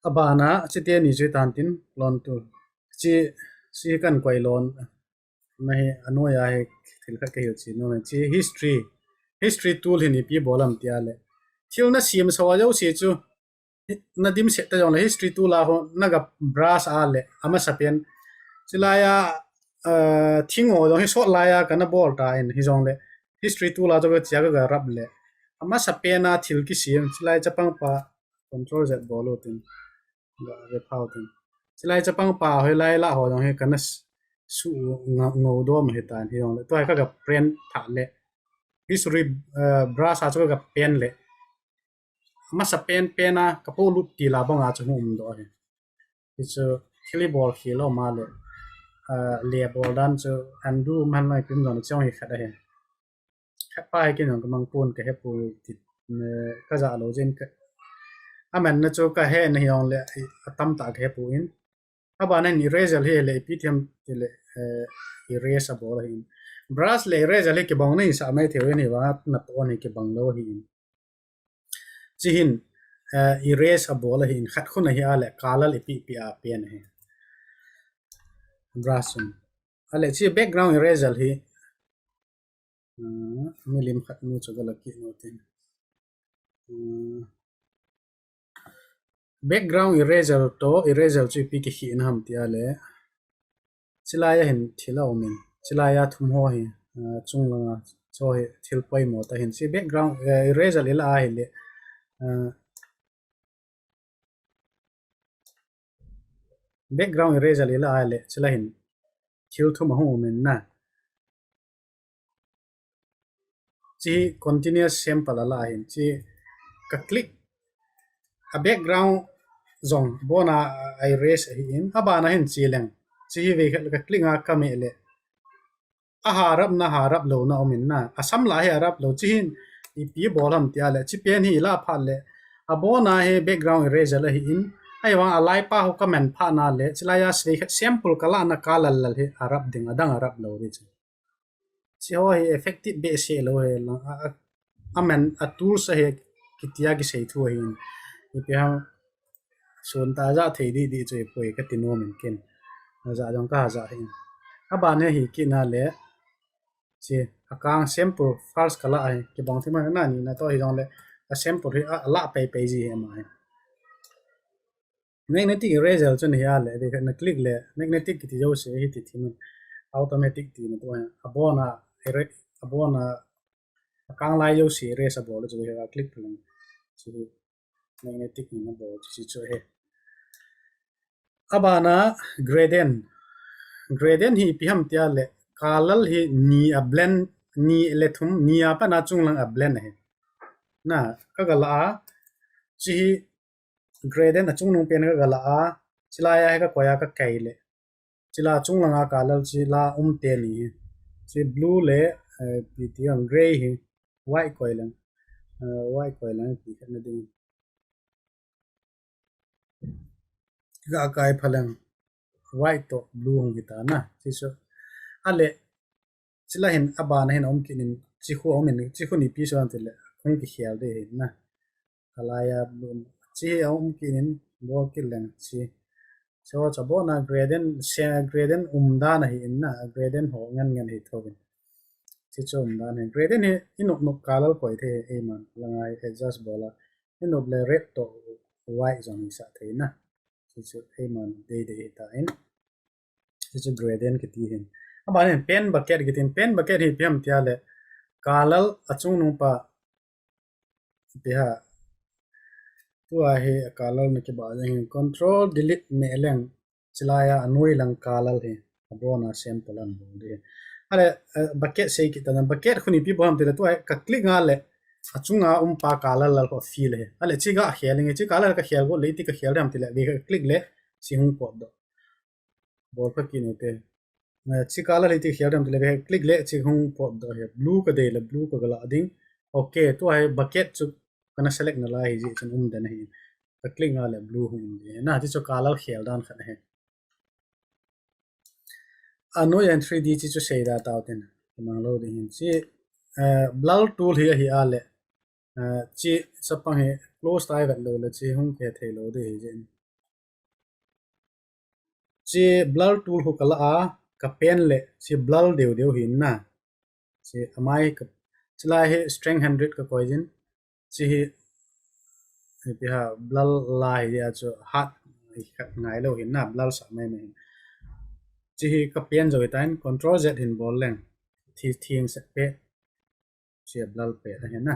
Abana, chi te ni chu tan tin, clone tool. Chi, chi kan koi lon. Na hi, a noi a hi, thil khat ka hil chi, no, chi history. History tool hin ipi bol am ti a le. Thil na siam sa wa jo si chu. Hi, na dim set ta jong le history tool a ho, na ga brush a le, ama sa pen. Chilai a, eh, thing ho jong hi sot lai a, ka na bol ta in, hi jong le. History tool a to ka chia ka ga rap le. Ama sa pen a thil ki siam, chilai chapang pa, control Z bol u tin. Ga re phau tin. Chilai chapang pa hoi lai la ho jong hi ka na s-, su nga-, ngo do ma hi tan hi jong le. Tua hi ka ga pen tha le. History, eh, brush a chu ka ga pen le. Masa pen pen a, ka po lut ti la bang a chu hung um do hi. Hi chu thil i bol khel lo ma le. Eh, le bol dan chu undo man lai pim jong le chong hi khat a hi. Khat pa hi kin jong ka mang pon ka he pu ti, eh, ka ja lo jin ka. A man na chu ka he na hi jong le, a tam ta ka he pu in. Abana hin eraser hi le ipi thiam ti le, eh, erase a bol ahi in. Brush le eraser hi kibang na hi sa mai thei u in hi vang a na to ni kibang lo ahi in. Chi hin, eh, erase a bol ahi in khat khun ahi a le color ipi ipi a pen ahi. Brush un. A le chi background eraser hi, ah, milim khat nu chu ka la ki no tin. Ah, background eraser to eraser chu ipi kikhih na ham ti a le. Chilai a hin thil a um in. Chilai a thum ho hi, ah, chung langa chu hi thil poimo ta hin. Chi background, eh, eraser i la a hi le. Ah, background eraser i la a le. Chilai hin thil thum a hung um in na. Chi hi continuous sample a la ahin, chi ka click a background jong abona a erase ahi in, abana hin chi leng. Chi hi vei khat ka click a ka me le. A harap na harap lo na um in na. A sam la hi a rap lo chi hin ipi bol ham ti a le. Chi pen hi la phat le. Abona hi background eraser ahi in. Ahivang a lai pa ho ka man phat na le. Chi lai a vei khat sample ka la na ka lal lal hi a rap ding a dang a rap lo ri chi. Chi ho hi effective behseh lo hi lang. A, a, a man, a tools ahi kitia kisei thu ahi. Ipi ham sun ta ja thei di di chu ipoi ka ti nom in kin. A ja jong ka ja hi. Aban hi hi kina le. Chi, a kang sample first ka la ahi. Kibang thei ma na ni na to hi jong le. A sample hi a, a la pei pei ji hi ma hi. Magnetic eraser chu ni hi a le, de na click le, magnetic kiti jo se hi ti thim in, automatic ti na to hi, abona, ere-, abona, a kang lai jo se erase a bol chu hi a click le, chu hi magnetic ni na bol chu chu hi. Abana gradient, gradient hi ipi ham ti a le, color hi ni a blend, ni le thum, ni a pa na chung lang a blend ahi. Na, ka ga la a, chi hi gradient a chungnung pen ka ga la a, chilai a hi ka koi a ka kai le. Chila chung langa color chila um te ni hi. Chi blue le, eh, pi ti ang gray hi. White koi lang. Eh, white koi lang pi khat na ding. Ga kai pha lang. White to blue hung kita na. Chi so. A le, Chilai hin abana hin aum kit in, chi khu aum in, chi khu nipi chu ham tile, hung kikhel ding ahi na. Alai a blue, chi hi aum kit in, bol kit leng chi. Chu chu abona gradient, se gradient umdan ahi in na, gradient ho ngen ngen hi tho in. Chi chu umdan hi. Gradient hi i nop nop color koi thei, eiman, langa adjust bol a. I nop le red to white jong hi sah thei na. Chi chu eiman dei dei hi ta in. Chi chu gradient kiti hin. Aban hin paint bucket kitin, paint bucket hi ipi ham tia le color achungnung pa ipi ham. Tua hi color na kibah jeng hin control delete me leng chilai a anoi lang color hi abona sample an bol ding. Ale, eh, bucket sei kit ta na, bucket khu ipi bol ham tile tua hi ka click nga le achunga um pa color lal khu fill hi. Ale chi ga khel nge, chi color ka khel go le iti ka khel dam tile ve ka click le chi hung potdoh. Bol pha kit u te. Eh, chi color hi iti khel dam tile ve click le chi hung potdoh hi. Blue ka dei le blue ka ga la ding. Okay, tua hi bucket chu kana select nalai hi jeh chun um den ahi. Ka click nga le blue hung um ding. Na, ti chu color khel dan khat ahi. Anoi a hin three D chi chu seida tau tin. Ka mang lou ding hin. Chi, eh, blur tool hi ahi a le. Eh, chi chapang hi close tai vet lou le chi hung kithei lou ding hi jeh in. Chi blur tool khu ka la a, ka pen le, chi blur deu deu hin na. Chi amai ka, chilai hi strength hundred ka koi jin. Chi hi, ipi ham, blur la hi a chu hat, khat ngai lou hin na, blur sah mai mai hin. Chi hi ka pen jo hi tain, control Z hin bol leng. Thi, thing set pe. Chi a blur pe ta hin na.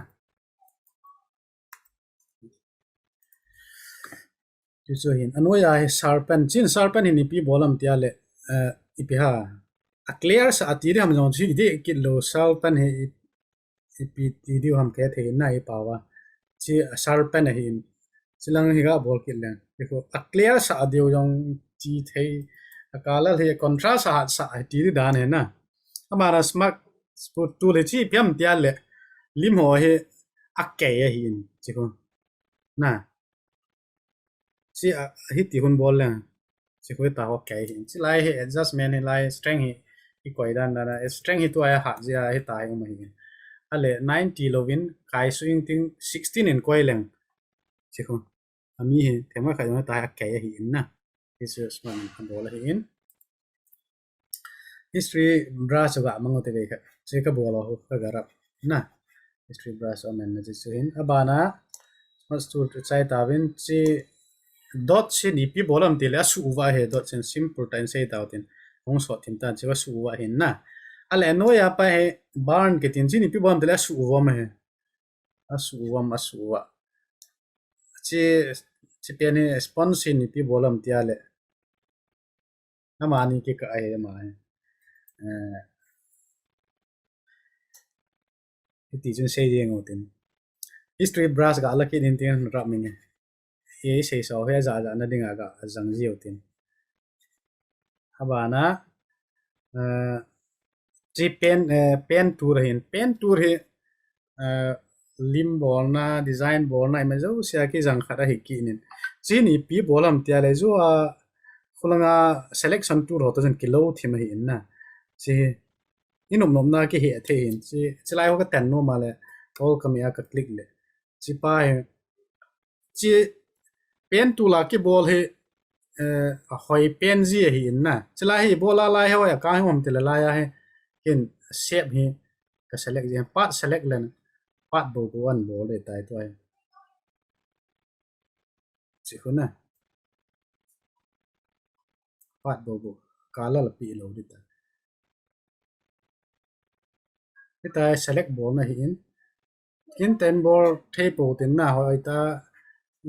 Ti chu hin, anoi a hi sharpen, chin sharpen hin ipi bol ham tia le, eh, ipi ham. A clear sah a ti ding ham jong, chi ding kit lou, sharpen hi i, ipi ti ding ham kithei na i pau a. Chi a sharpen ahi in. Chi lang hi ga bol kit leng. Ti khu, a clear sah a ding jong ti thei. A color hi contrast a hat sah a ti ding dan hi na. Abana smart tool hi chi ipi ham tia le. Lim ho hi a kei ahi in. Chi khu. Na. Chi a, hiti hun bol leng. Chi khu ta ho kei hi. Chi lai hi adjustment hi lai strength hi. I koi dan dan a. Strength hi tua a hat jia hi ta hi um ahi. Ale ninety lou in kai swing ting sixteen in koi leng. Chi khu. Ami hi, themkhat khat jong ta hi a kei ahi in na. Hi chu smart a bol ahi in. History brush chu ga mang u te ve khat. Chi ka bol u ka ga rap na. History brush amen na chi chu hin. Abana, smart tool chu chai tauvin chi dot chi ipi bol ham tile a su uva he dot chin simple ta in sei tau tin. Hung sot thim tan chi va su uva hin na. Ale anoi a pa hi burn kitin chi ipi bol ham tile a su uva ma he. A su uva, a su uva. Chi, chi pen hi sponge hin ipi bol ham tia le. Amani kikah ahi ama hi. Eh, hiti chun sei ding u tin. History brush ga la kit in tin rap mi nge. Ei sei so hi a ja ja na ding a ga jang ji u tin. Abana, eh, chi pen, eh, pen tool ahin, pen tool hi, eh, lim bolna, design bolna, ima jouse a kijang khat ahi kit in. Chi ipi bol ham tia le, jua khulanga selection tool ho to jong kilou thim ahi in na. Chi hi, i nop nopna kihe thei hin. Chi, chi lai ho ka ten nom a le, all ka mi a ka click le. Chi pa hi, chi pen tool a kibol hi, eh, a hoi pen ji ahi in na. Chi lai hi bol a lai hoi a ka hi um ti le lai a hi, hin shape hi ka select ji, path select len, path bou bou an bol le tai tua hi. Chi khu na. Path bou bou. Color la pi lou di ta. Hitia select bolna ahi in. Kin ten bol thei pou tin na hoi ta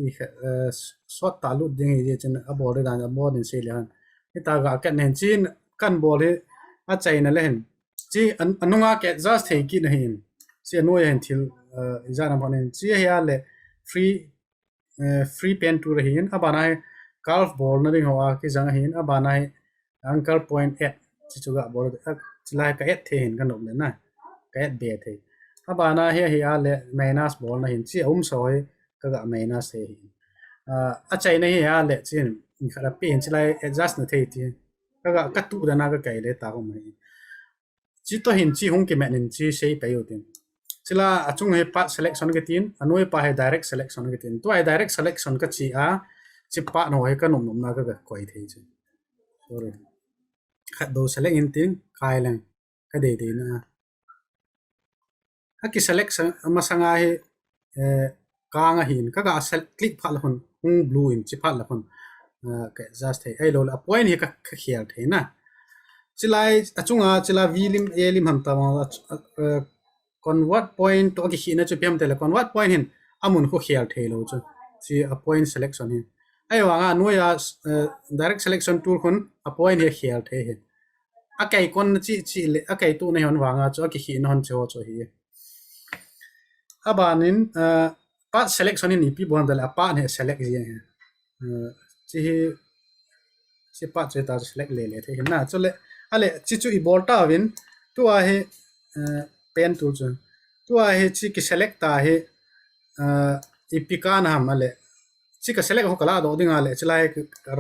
i khe, eh, sot ta lut ding hi chin a bol di dan a bol din sei le han. Hitia ga ken hin chin kan bol hi a chaina le hin. Chi an, anunga ke adjust thei kit na hin. Chi anoi hin thil, eh, ijat na bol hin. Chi hi a le free eh, free pen tool ahi in, abana hi curve bolna ding ho a kijang ahi in, abana hi anchor point add, chi chu ga bol, a, chi lai ka add thei hin ka nop le na, ka add be thei. Abana hi, hi a le minus bolna hin, chi a um so hi, ka ga minus thei hin. Ah, a chaina hi a le, chin, khat a pi hin, chi lai adjust na thei ti. Ka ga, ka tu dana ka kai le ta um hi. Chi toh hin chi hung kimet in chi sei pei u tin. Chila achung hi path selection kitin, anoi pa hi direct selection kitin. Tua hi direct selection kachi a, chi path ho hi ka nopnop na ka, ka koi thei chu. Sorry. Khat bou select in tin, kai leng. Ka dei dei na. A ki select sa, masanga hi, eh, kang ahin. Ka ga sel-, click phat la khun, hung blue in, chi phat la khun. Eh, ka adjust thei. Ahilou le, a point hi ka, ka khel thei na. Chilai, achunga, chila V lim, A lim ham ta ma, a, a, eh, convert point toh kikhihna chu ipi ham tile, convert point hin amun khu khel thei lou chu. Chi a point selection hin. Ahivanga, noiya, eh, direct selection tool khun a point hi khel thei hi. A kei kon na chi, chi le, a kei tu na hon vanga chu, a kikhihna hon chi ho chu hi. Abanin, eh, path selection hin ipi bol ham tile, a path hi select ji hi. Eh, chi hi, chi path chu ta select le le thei hin na. Chule, ale, chi chu i bol ta vin, tua hi, eh, pen tool chu. Tua hi chi ki select ta hi, eh, ipi kana ham ale. Chi ka select ho ka la doh ding ale, chilai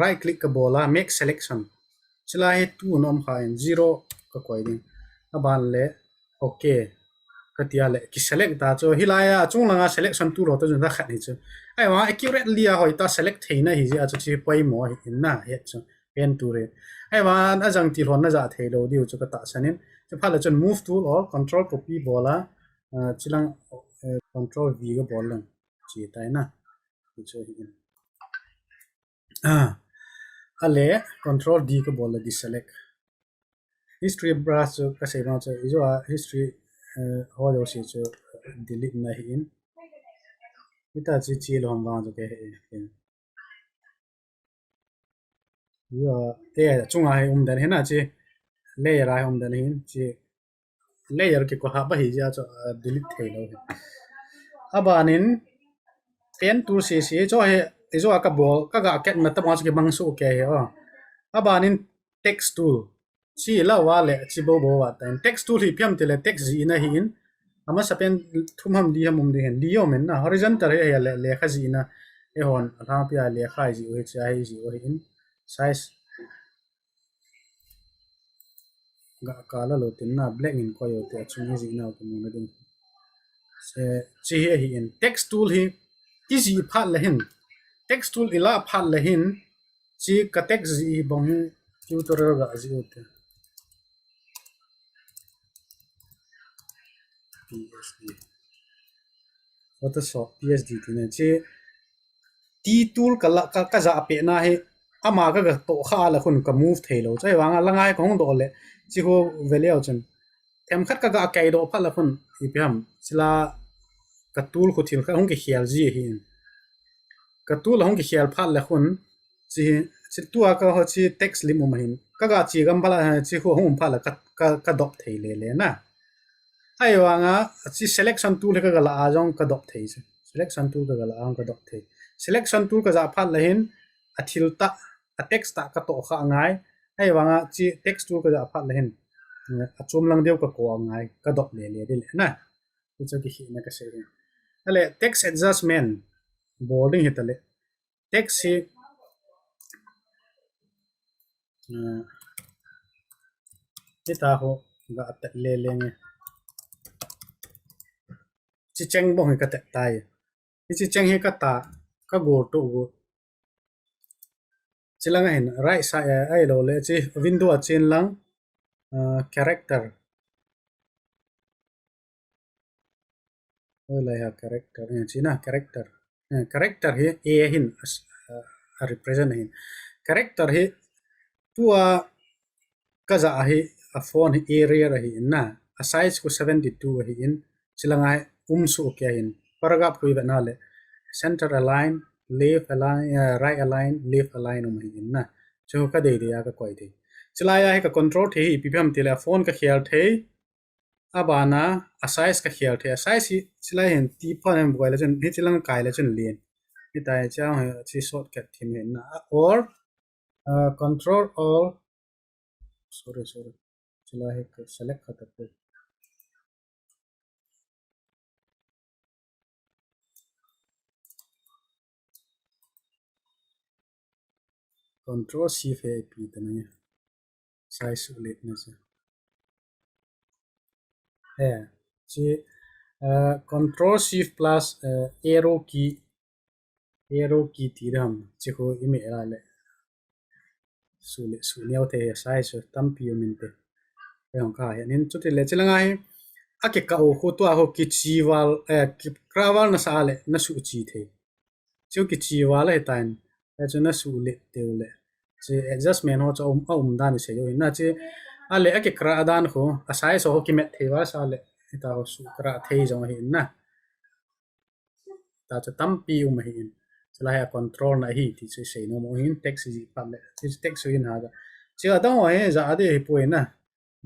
right click ka bol a, make selection. Chilai hi tu nom kha in zero ka koi ding. Aban le, okay. Ka tia le, ki select ta chu. Hilai a, achung langa selection tool ho ta chun ta khat hi chu. Ahivang accurately a hoi ta select theina hi jeh a chu chi poimo hi in na, hi chu. Pen tool hi. Ahivang a jang ti lhon na ja thei lou diu chu ka tahsan in. Chu phat le chun move tool or control copy bol a, ah, chilang, eh, control V ka bol lang. Chi tai na. Hi chu hi in. Ah, ale control D ka bol le deselect. History brush chu ka sei bang chu, i jo a history, eh, ho jouse chu delete na hi in. Hita chi chi lou ham vang chu ke he in. I jo a, te chunga hi um den hi na chi layer a hi um den hi in chi layer kikoi hah ba hi jeh a chu, ah, delete thei lou hi. Abanin pen tool sese chu hi, i jo a ka bol, ka ga ket na ta bang chu kibang su ke hi o. Abanin text tool. Chi la wa le, chi bo bo wa ta in. Text tool hi ipi ham tile text jih na hi in. Amasa pen thum ham li ham um ding hin. Li um in na. Horizontal hi, hi le, lekha jih na. Eihon, alhangpi a lekha jih u hi, chi a hi jih u hi in. Size. Ga ka la lou tin na, black in koi u te, achung hi jih na u te mu na ding. Se, chi hi ahi in. Text tool hi, i jih phat le hin. Text tool i la phat le hin. Chi ka text jih hi bang hi tutorial ga jih u te. P S D. Photoshop P S D ti na chi. T tool ka la, ka, ka ja pe na hi. Ama ka ga toh kha le khun ka move thei lou. Chai vang a la ngai ka hung doh le. Chi khu ve leu chun. Themkhat ka ga kei doh phat le khun. Ipi ham. Chila ka tool khu thil khat hung kikhel ji hi. Ka tool hung kikhel phat le khun. Chi, chi tua ka ho chi text lim um hin. Ka ga chi gam phat le, chi khu hung um phat le ka, ka, ka dop thei le le na. Ahivang a, chi selection tool hi ka ga la a jong ka dop thei chu. Selection tool ka ga la a jong ka dop thei. Selection tool ka ja phat le hin, a thil tah, a text tah ka toh kha ngai. Ahivang a, chi text tool ka ja phat le hin, a chom lang deu ka ko ngai, ka dop le le ding le na. Chu chu kikhihna ka sei hi. Ale, text adjustment, bol ding hi ta le. Text hi, ah, hita ho ga tet le le nge. Chi cheng bong hi ka tet tai. Hi chi cheng hi ka ta, ka gol to go. Chi lang a hin right side a, ahilou le chi window a chen lang, ah, character. Oi lai ha character, eh, chi na character. Eh, character hi A hin, as-, ah, a represent hin. Character hi tua ka ja hi a font hi Arial ahi in na. A size khu seventy-two ahi in. Chi lang a hi um su ke hin. Paragraph khu i ve na le. Center align, left align, eh, right align, left align um ahi in na. Chu ka dei dei a ka koi thei. Chi lai a hi ka control thei hi ipi ham ti le a font ka khel thei. Abana, a size ka khel thei. A size hi, chi lai hin ti pha nem boi le chun, hi chi lang kai le chun lien. Hi tai chang hi, chi shortcut thim hin na. Or, uh, control all. Sorry, sorry. Chi lai hi ka select kha ta pe. Control shift he pi ta na. Size sulit na sa. Eh, chi, eh, control shift plus, eh, arrow key, arrow key ti dam, chi khu i meh la le. Su le, su neo thei, size su tampi um inte. Ei hung ka he nin chuti le chi langa hi. A kikah u khu tua khu kichi val, eh, kikra val na sa le, na su chi thei. Chu kichi val ahi tan. Eh, chu na su le teu le. Chi adjustment ho chu a um, a um dan i sei u hin na chi. A le a kikra dan khu, a size ho kimet thei val sa le. Hita ho su kra thei jong ahi na. Ta chu tampi um ahi in. Chulai a control na hi ti chu sei nom u hin text ji phat le. Ti chu text u hin ha ja. Chi a dang ho hi ja a de hi poi na.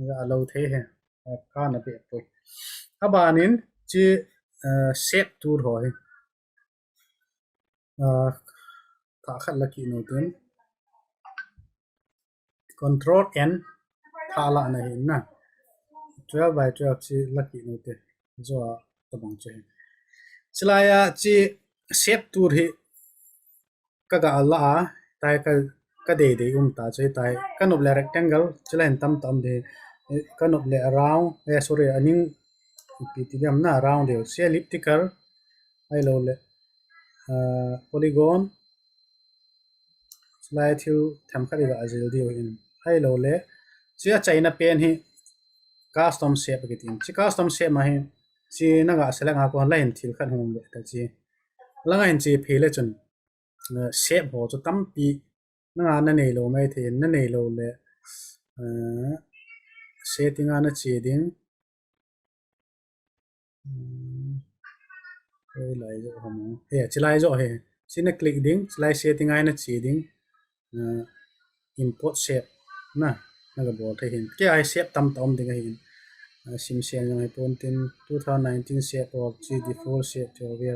Ja a lo thei he. A ka na be poi. A ban in chi, eh, shape tool ho hi. Ah, tha khat la ki no tin. Control N tha la na hin na. Twelve by twelve chi la ki no te. Jo a tabang chu hin. Chulai a chi shape tool hi ka ga la a, tai ka, ka dei dei um ta chu tai. Ka nop le rectangle, chulai in tam tam de. Ka nop le round, eh, sorry, a ning pi ti diam na round de. Chi elliptical, ahilou le, ah, polygon, chulai thil themkhat i ga jil diu hin. Ahilou le, chi a chaina pen hi custom shape kiti. Chi custom shape ma hi, chi na ga select a kon la hin thil khat hung ve ta chi. Langa hin chi phi le chun, eh, shape ho chu tampi, na nga na nei lou mai thei, na nei lou le, eh, setting a na che ding. Hmm. Hei lai jo ham. He, chi lai jo he. Chi na click ding, chi lai setting a na che ding. Eh, import shape na, na ga bol thei hin. Kei a hi shape tam tam ding ahi in. Eh, sim sian jong hi pon tin two thousand nineteen shape or chi default shape chu ve.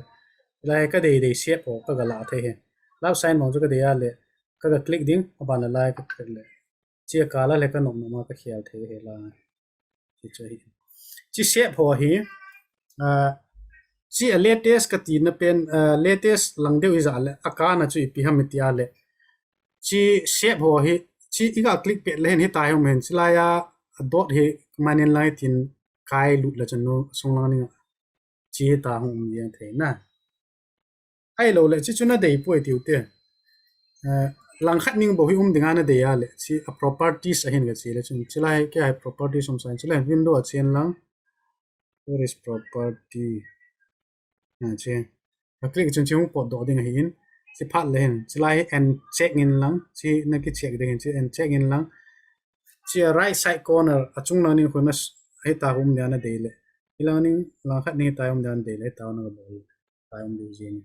Lai ka dei dei shape ho ka ga la thei hin. Lap sign mong chu ka dei a le. Ka ga click ding, a ban la lai ka click le. Chi a color le ka nom nom a ka khel thei he la. Chi chu hi. Chi shape ho hi, ah, chi a latest ka ti na pen, ah, latest lang deu i ja le, a ka na chu ipi ham i ti a le. Chi shape ho hi, chi i ga click pet le hin hi tai hom hin, chi lai a, a dot hi manin lai tin kai lut la chun nu sung lang ning a. Chi ta hung um yang thei na. Ahilou le, chi chu na dei poi tiu te. Eh, lang khat ning bou hi um ding a na dei a le, chi a properties a hin ka chi le chun, chi lai kei a hi properties um sa in, chi lai window a chen lang. Where is property? Ah, chi. A click chun chi hung pot doh ding ahi in. Chi phat le hin, chi lai hi uncheck in lang, chi na ki check ding hin, chi uncheck in lang. Chi a right side corner, a chung lang ning khu na s-, hei ta hum dia na dei le. Hi lang ning, lang khat ning hei ta hum dia na dei le, hei ta na ka bol. Ta hum ding jing.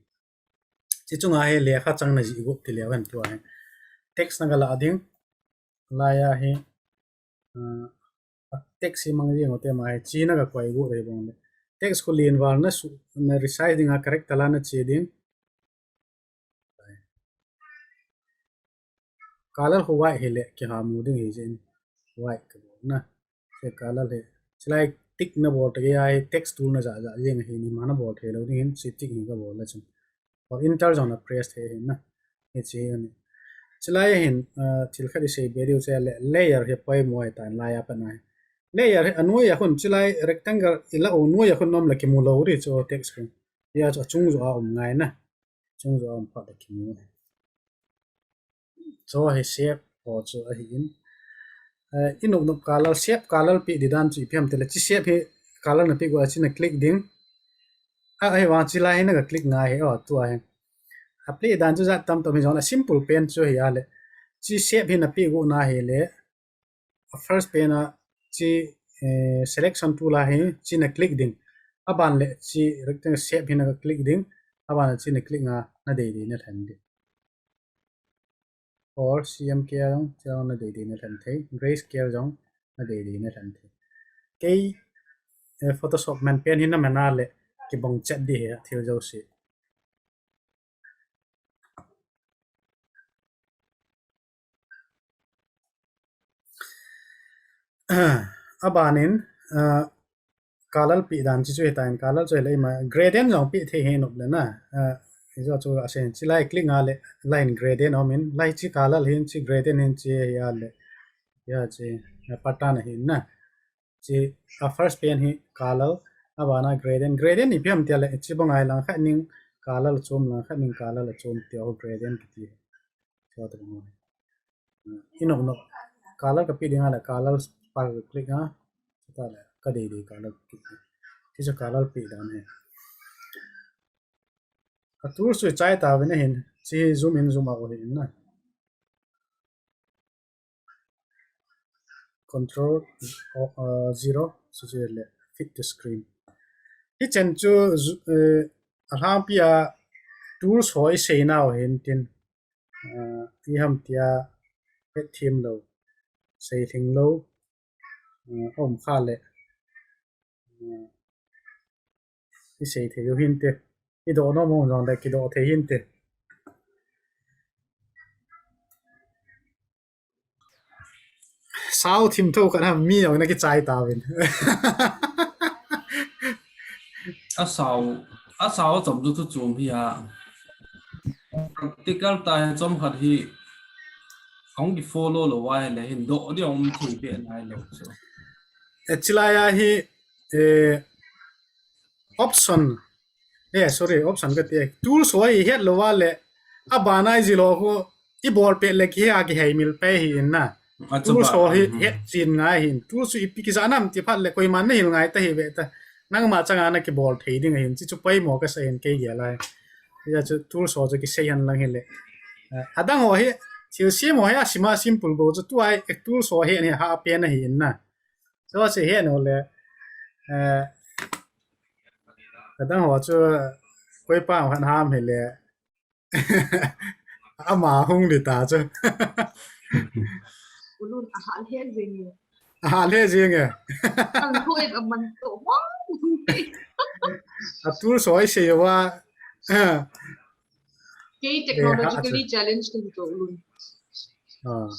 Chi chunga hi lekha chang na ji got ti leu hen tua hi. Text na ka la ding. Lai a hi, ah, a text hi mang jing u te ma hi. Chi na ka koi got rei bong le. Text khu lien val na su, na resize ding a character la na che ding. Color khu white hi le, ki ha mu ding hi jin. White ka bol na. Chi color hi. Chi lai tick na bol ta kei a hi text tool na ja ja jing hi ni ma na bol thei lou ding hin, chi tick hi ka bol la chun. Or enter jong na press thei hin na. Hi chi hi ni. Chi lai hin, ah, thil khat i sei be diu che le, layer hi poimo ahi tan lai a pat na hi. Layer hi a nuai a khun chi lai rectangle i la u nuai a khun nom le ki mu lou ri chu text khu. Hi a chu a chung jo a um ngai na. Chung jo a um phat le ki mu. Chu hi shape ho chu ahi in. Eh, i nop nop color, shape color pe di dan chu ipi ham ti le, chi shape hi color na pe got a chi na click ding. A, ahi vang chi lai hi na ka click ngai hi, oh, tua hi. A pe dan chu jat tam tam hi jong le, simple pen chu hi a le. Chi shape hi na pe got na hi le. A first pen a chi, eh, selection tool a hi, chi na click ding. A ban le chi rectangle shape hi na ka click ding. A ban le chi na click nga na dei dei na lhen ding. Or C M K jong, jong na dei dei na lhen thei. Grayscale jong na dei dei na lhen thei. Kei, eh, Photoshop man pen hi na man a le ki bong chet di hi a thil jo si. A ban in, ah, color pe dan chi chu hi ta in color chu hi le ima gradient jong pe thei hi nop le na. Ah, i jo chu a sen chi lai click nga le line gradient om in lai chi color hin chi gradient hin chi hi a le. Ya chi, ah, pattern hin na. Chi a first pen hi color, abana gradient. Gradient ipi ham tia le, chi bang ai lang khat ning color chom, lang khat ning color chom tia ho gradient kiti. Tua ta mo. Inok nok color ka pi ding a le color pa ka click a. Ta le ka dei dei color click. Chi chu color pi dan he. A tools chu chai ta ve na hin. Chi zoom in zoom out hi in na. Control uh, zero, so chu le fit to screen. Hi chen chu zu- eh, a hlampi a tools ho i sei nau hin tin. Uh, i ham tia pet thim lo, sei thing lo, uh, om kha le. Uh, i sei thei u hin te. I do no mo jong le ki do thei hin te. Sao thim tho kan ham mi jong na ki chai ta vin. A sao, a sao chom chu thu chom hi a. Practical ta hi chom khat hi. Kong ki follow lo wa le hin do di om thei pe nai lo chu. E chilai a hi eh, option, eh, sorry, option ka ti, tools ho hi het lo va le, a bana i ji lo ko, i bol pe le ki ha ki hei mil pe hi in na. Tools ho hi het chin ngai hin. Tools i pi ki za nam ti phat le koi man na hil ngai ta hi ve ta. Nang ma changa na ki bol thei ding hin. Chi chu pai mo ka sa hin kei ge lai. Ya chu tools ho chu ki sei han lang hi le. Eh, adang ho hi, thil sim ho hi a sima simple bo chu tu ai, eh, tools ho hi ni ha pe na hi in na. So, si he no le, eh, kadang ho chu, koi pa han ham he le, ama hung di ta chu. Ulun a hal he jing e. A hal he jing e. Ang ko e a man to, wow. A tools ho i sei va. Kei technologically challenged kan to ulun. Ah.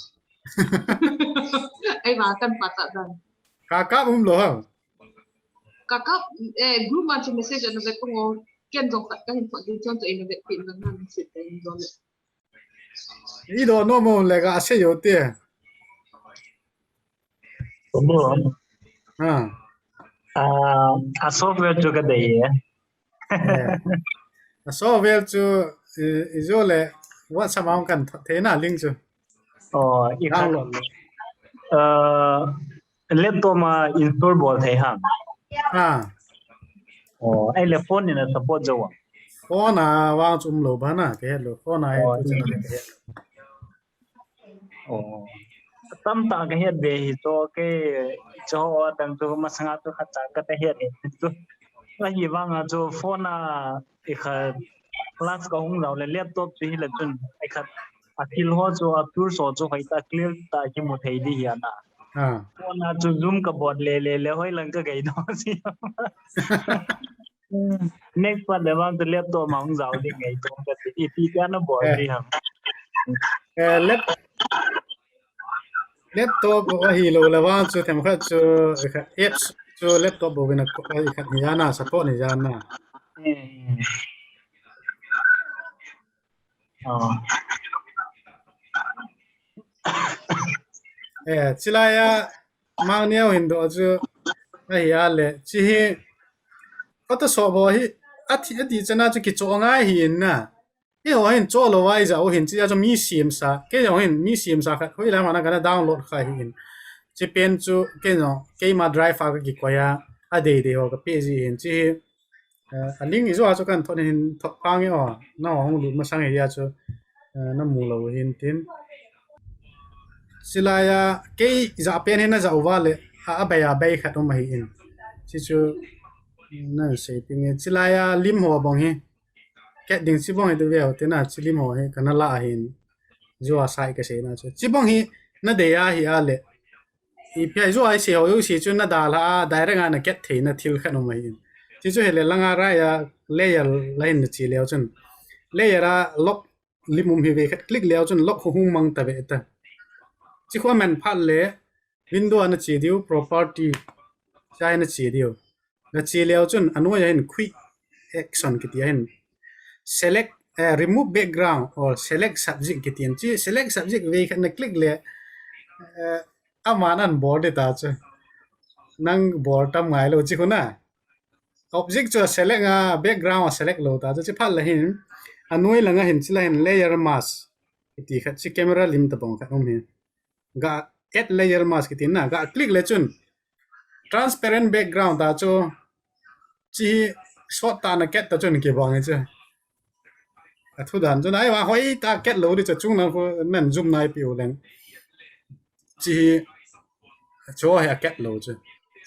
Ai va kan pa ta dan. Ka ka um lo ha. Ka ka, eh, group ma chu message an ve ko ngo. Ken jong ka ka hin ko din chon to in ve pin dan na message in jong le. I do no mo le ka se yo te. Mo. Ah. Ah, a software chu ka dei e. Eh. A software chu, eh, i jo le WhatsApp a kan th- thei na link chu. Oh, i khan. Download le. Uh, laptop ma install bol thei ham. Ah. Oh, ai le phone ni na support jo wa. Phone a vang chu um lo ba na, ke lo. Phone a. Oh, tu chu na ke. Oh. Tam ta ka het ve hi chu ke chu ho tang chu masanga chu khat ta ka ta het hi chu. Ka hi vang a chu phone a i kha class ka hung lau le laptop chu hi le chun i kha a thil ho chu a tool so chu hoi ta clear ta ki mu thei di hi ana. Ah. Phone a chu zoom ka bot le le le hoi lang ka gai do si. Next part le vang chu laptop ma hung jao ding ngai to ka ti ti ka na bol di ham. Eh, lap- laptop a hi lo le vang chu them khat chu kha apps chu laptop bo vin a ko- a khat ni jana support ni jana. Hmm. Oh. Eh, chilai a mang neo hin do chu a hi a le chi hi Photoshop bo hi a thi a ti chana chu ki cho ngai hi in na. Kei ho hin cho lo vai ja u hin chi a chu mi sim sa. Kei ho hin mi sim sa khat hoi la ma na ka na download kha hi in. Chi pen chu kei no kei ma drive a ka ki koi a a dei dei ho ka pe ji hin chi hi. Eh, a link i jo a chu kan thot hin thot pang i o. Na hong lut masang hi a chu, eh, na mu lo hin tin. Chilai a kei ja pen hin na ja u va le a, a bai a bai khat um a hi in. Chi chu na sei ping e. Chilai a lim ho bang hi. Ket ding chi bang hi tu ve ho te na chi lim ho hi ka na la a hin. Jo a sai ka sei na chu. Chi bang hi na dei a hi a le. I pi ai jo ai sei ho u si chu na da la a direct a na ket thei na thil khat um a hi in. Chi chu he le langa rai a layer la hin na chi leo chun. Layer a lock lim um hi ve khat click leo chun lock hu hung mang ta ve ta. Chi khu man phat le window a na chi diu property. Chai na chi diu. Na chi leo chun a noi a hin quick action kiti a hin. Select, eh, remove background or select subject kiti an chi select subject ve khat na click le, eh, a man an bol di ta chu. nang bol tam ngai lou chi khu na. Object chu select a, background a select lou ta chu chi phat la hin, anoi langa hin chi la hin layer mask kiti khat chi camera lim tabang khat um hi. Ga add layer mask kiti na, ga click le chun transparent background ta chu chi hi sot ta na kat ta chun kibang hi chu. A thu dan chu nai va hoi ta kat lou di chu chung na khu nan zoom nai piu leng. Chi hi chu hi a kat lou chu.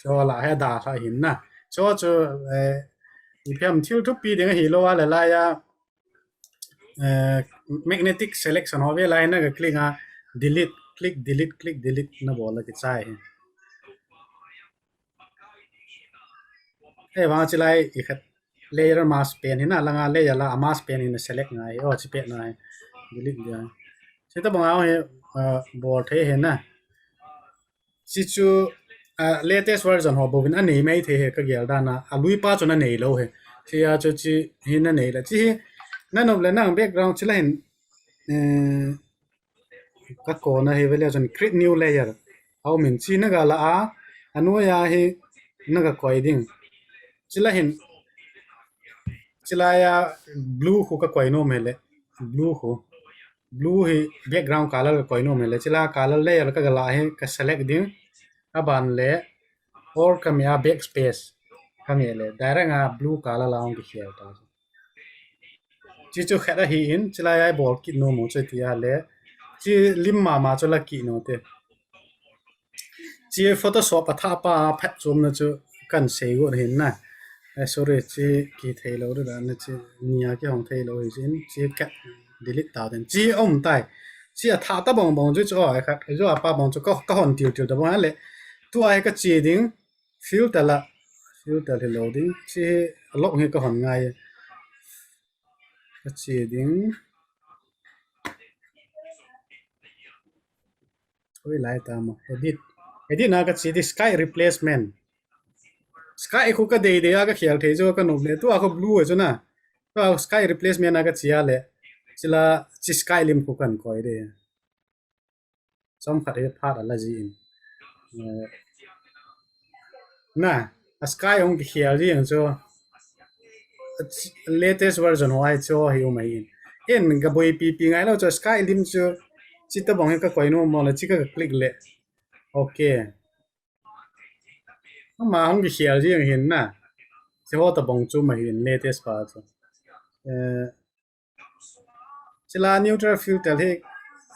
Chu la hi da kha hin na. Chu chu, eh, ipi ham thil thupi ding hi lou a le lai a, eh, magnetic selection ho ve lai na ga click a, delete, click, delete, click, delete na bol la kichai hi. Hei vang chi lai i khat layer mask pen hi na, langa layer la a mask pen hi na select ngai, oh, chi pet ngai. Delete dia. Chi tabang a hi, uh, bol thei hi na. Chi chu, uh, latest version ho bou vin a nei mai thei hi ka gel dan a, a lui pa chu na nei lou hi. Chi a chu chi hi na nei la. Chi hi na nop le nang background chi la hin, eh, ka kona hi vele chun create new layer. Au min chi na ga la a, anoi a hi na ga koi ding. Chi la hin, chi la ya blue khu ka koi nom hi le, blue khu. Blue hi background color ka koi nom hi le, chi la color layer ka ga la hi ka select ding. A ban le, or ka mi a backspace. Ka mi le, direct a blue color la ong ki khel ta. Chi chu khat a hi in, chi la ya bol kit nom u chu ti a le. Chi lim mama chu la kit nom te. Chi Photoshop a tha pa phat chom na chu kan sei go hin na. Eh, sorry, chi ki thei lou ri da na chi nia ki hong thei lou hi chin. Chi kat delete ta den. Chi um tai. Chi a tha tabang bang chu chu ai khat. Chu a pa bang chu ka, ka hon til til tabang le. Tu ai ka chi ding. Filter la. Filter hi lou ding. Chi a lok hi ka hon ngai. Ka chi ding. Hoi lai ta mo. Edit. Edit na ka chi di sky replacement. Sky khu ka dei dei a ka khel thei chu ka nop le. Tu a khu blue chu na. Tu a sky replacement a ka chi a le. Chi la chi sky lim khu kan koi de. Chom khat hi phat a la ji in. Eh, na, a sky ong ki khel ji ang chu. Latest version ho ai chu hi um ai in. In ga boi pi pi ngai lou chu sky lim chu chi tabang hi ka koi nom mo le chi ka click le. Okay. Ama hong ki khel ji ang hin na. Chi ho tabang chu ma hin latest pa chu. Eh, Chi la neutral filter hi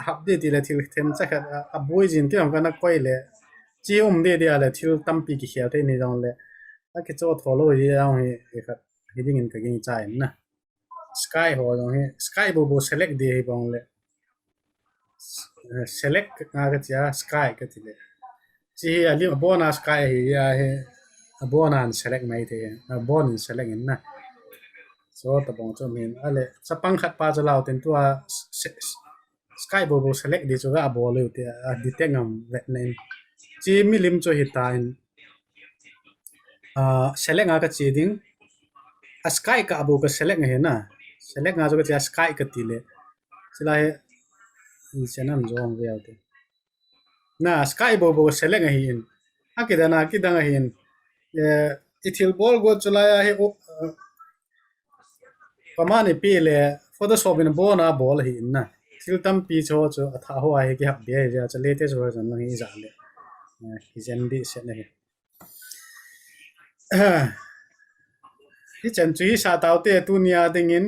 hap di ti le thil them cha khat a, a boi jin ti hong ka na koi le. Chi um di di a le thil tampi ki khel thei ni jong le. A ki cho tho lou hi jong hi, hi khat hi ding in ka ging cha in na. Sky ho jong hi, sky bou bou select di hi bang le. Eh, select nga ka chi a, sky ka ti le. Chi hi a lim a bon a sky hi a hi a bon a select mai te, a bon in select in na. So tabang chu min a le chapang khat pa chu lau ten tu a se-, sky bou bou select di chu ga bol le te a detect ngam vet na in. Chi milim chu hi ta in. Ah, select nga ka chi ding. A sky ka bou ka select nga hi na. Select nga chu ka chi a sky ka ti le. Chi la hi in chen an jong ve te. Na, sky bou bou select ahi in. A kidang a, kidang ahi in. Eh, i thil bol go chu lai a hi, oh, eh, pa mani pi le Photoshop in bon a bol ahi in na. Thil tampi chu chu a tha ho a hi ki hap be a hi chu latest version lang hi ja le. Eh, hi jen di set na hi. Hi chen chu hi sa tau te tu nia ding in.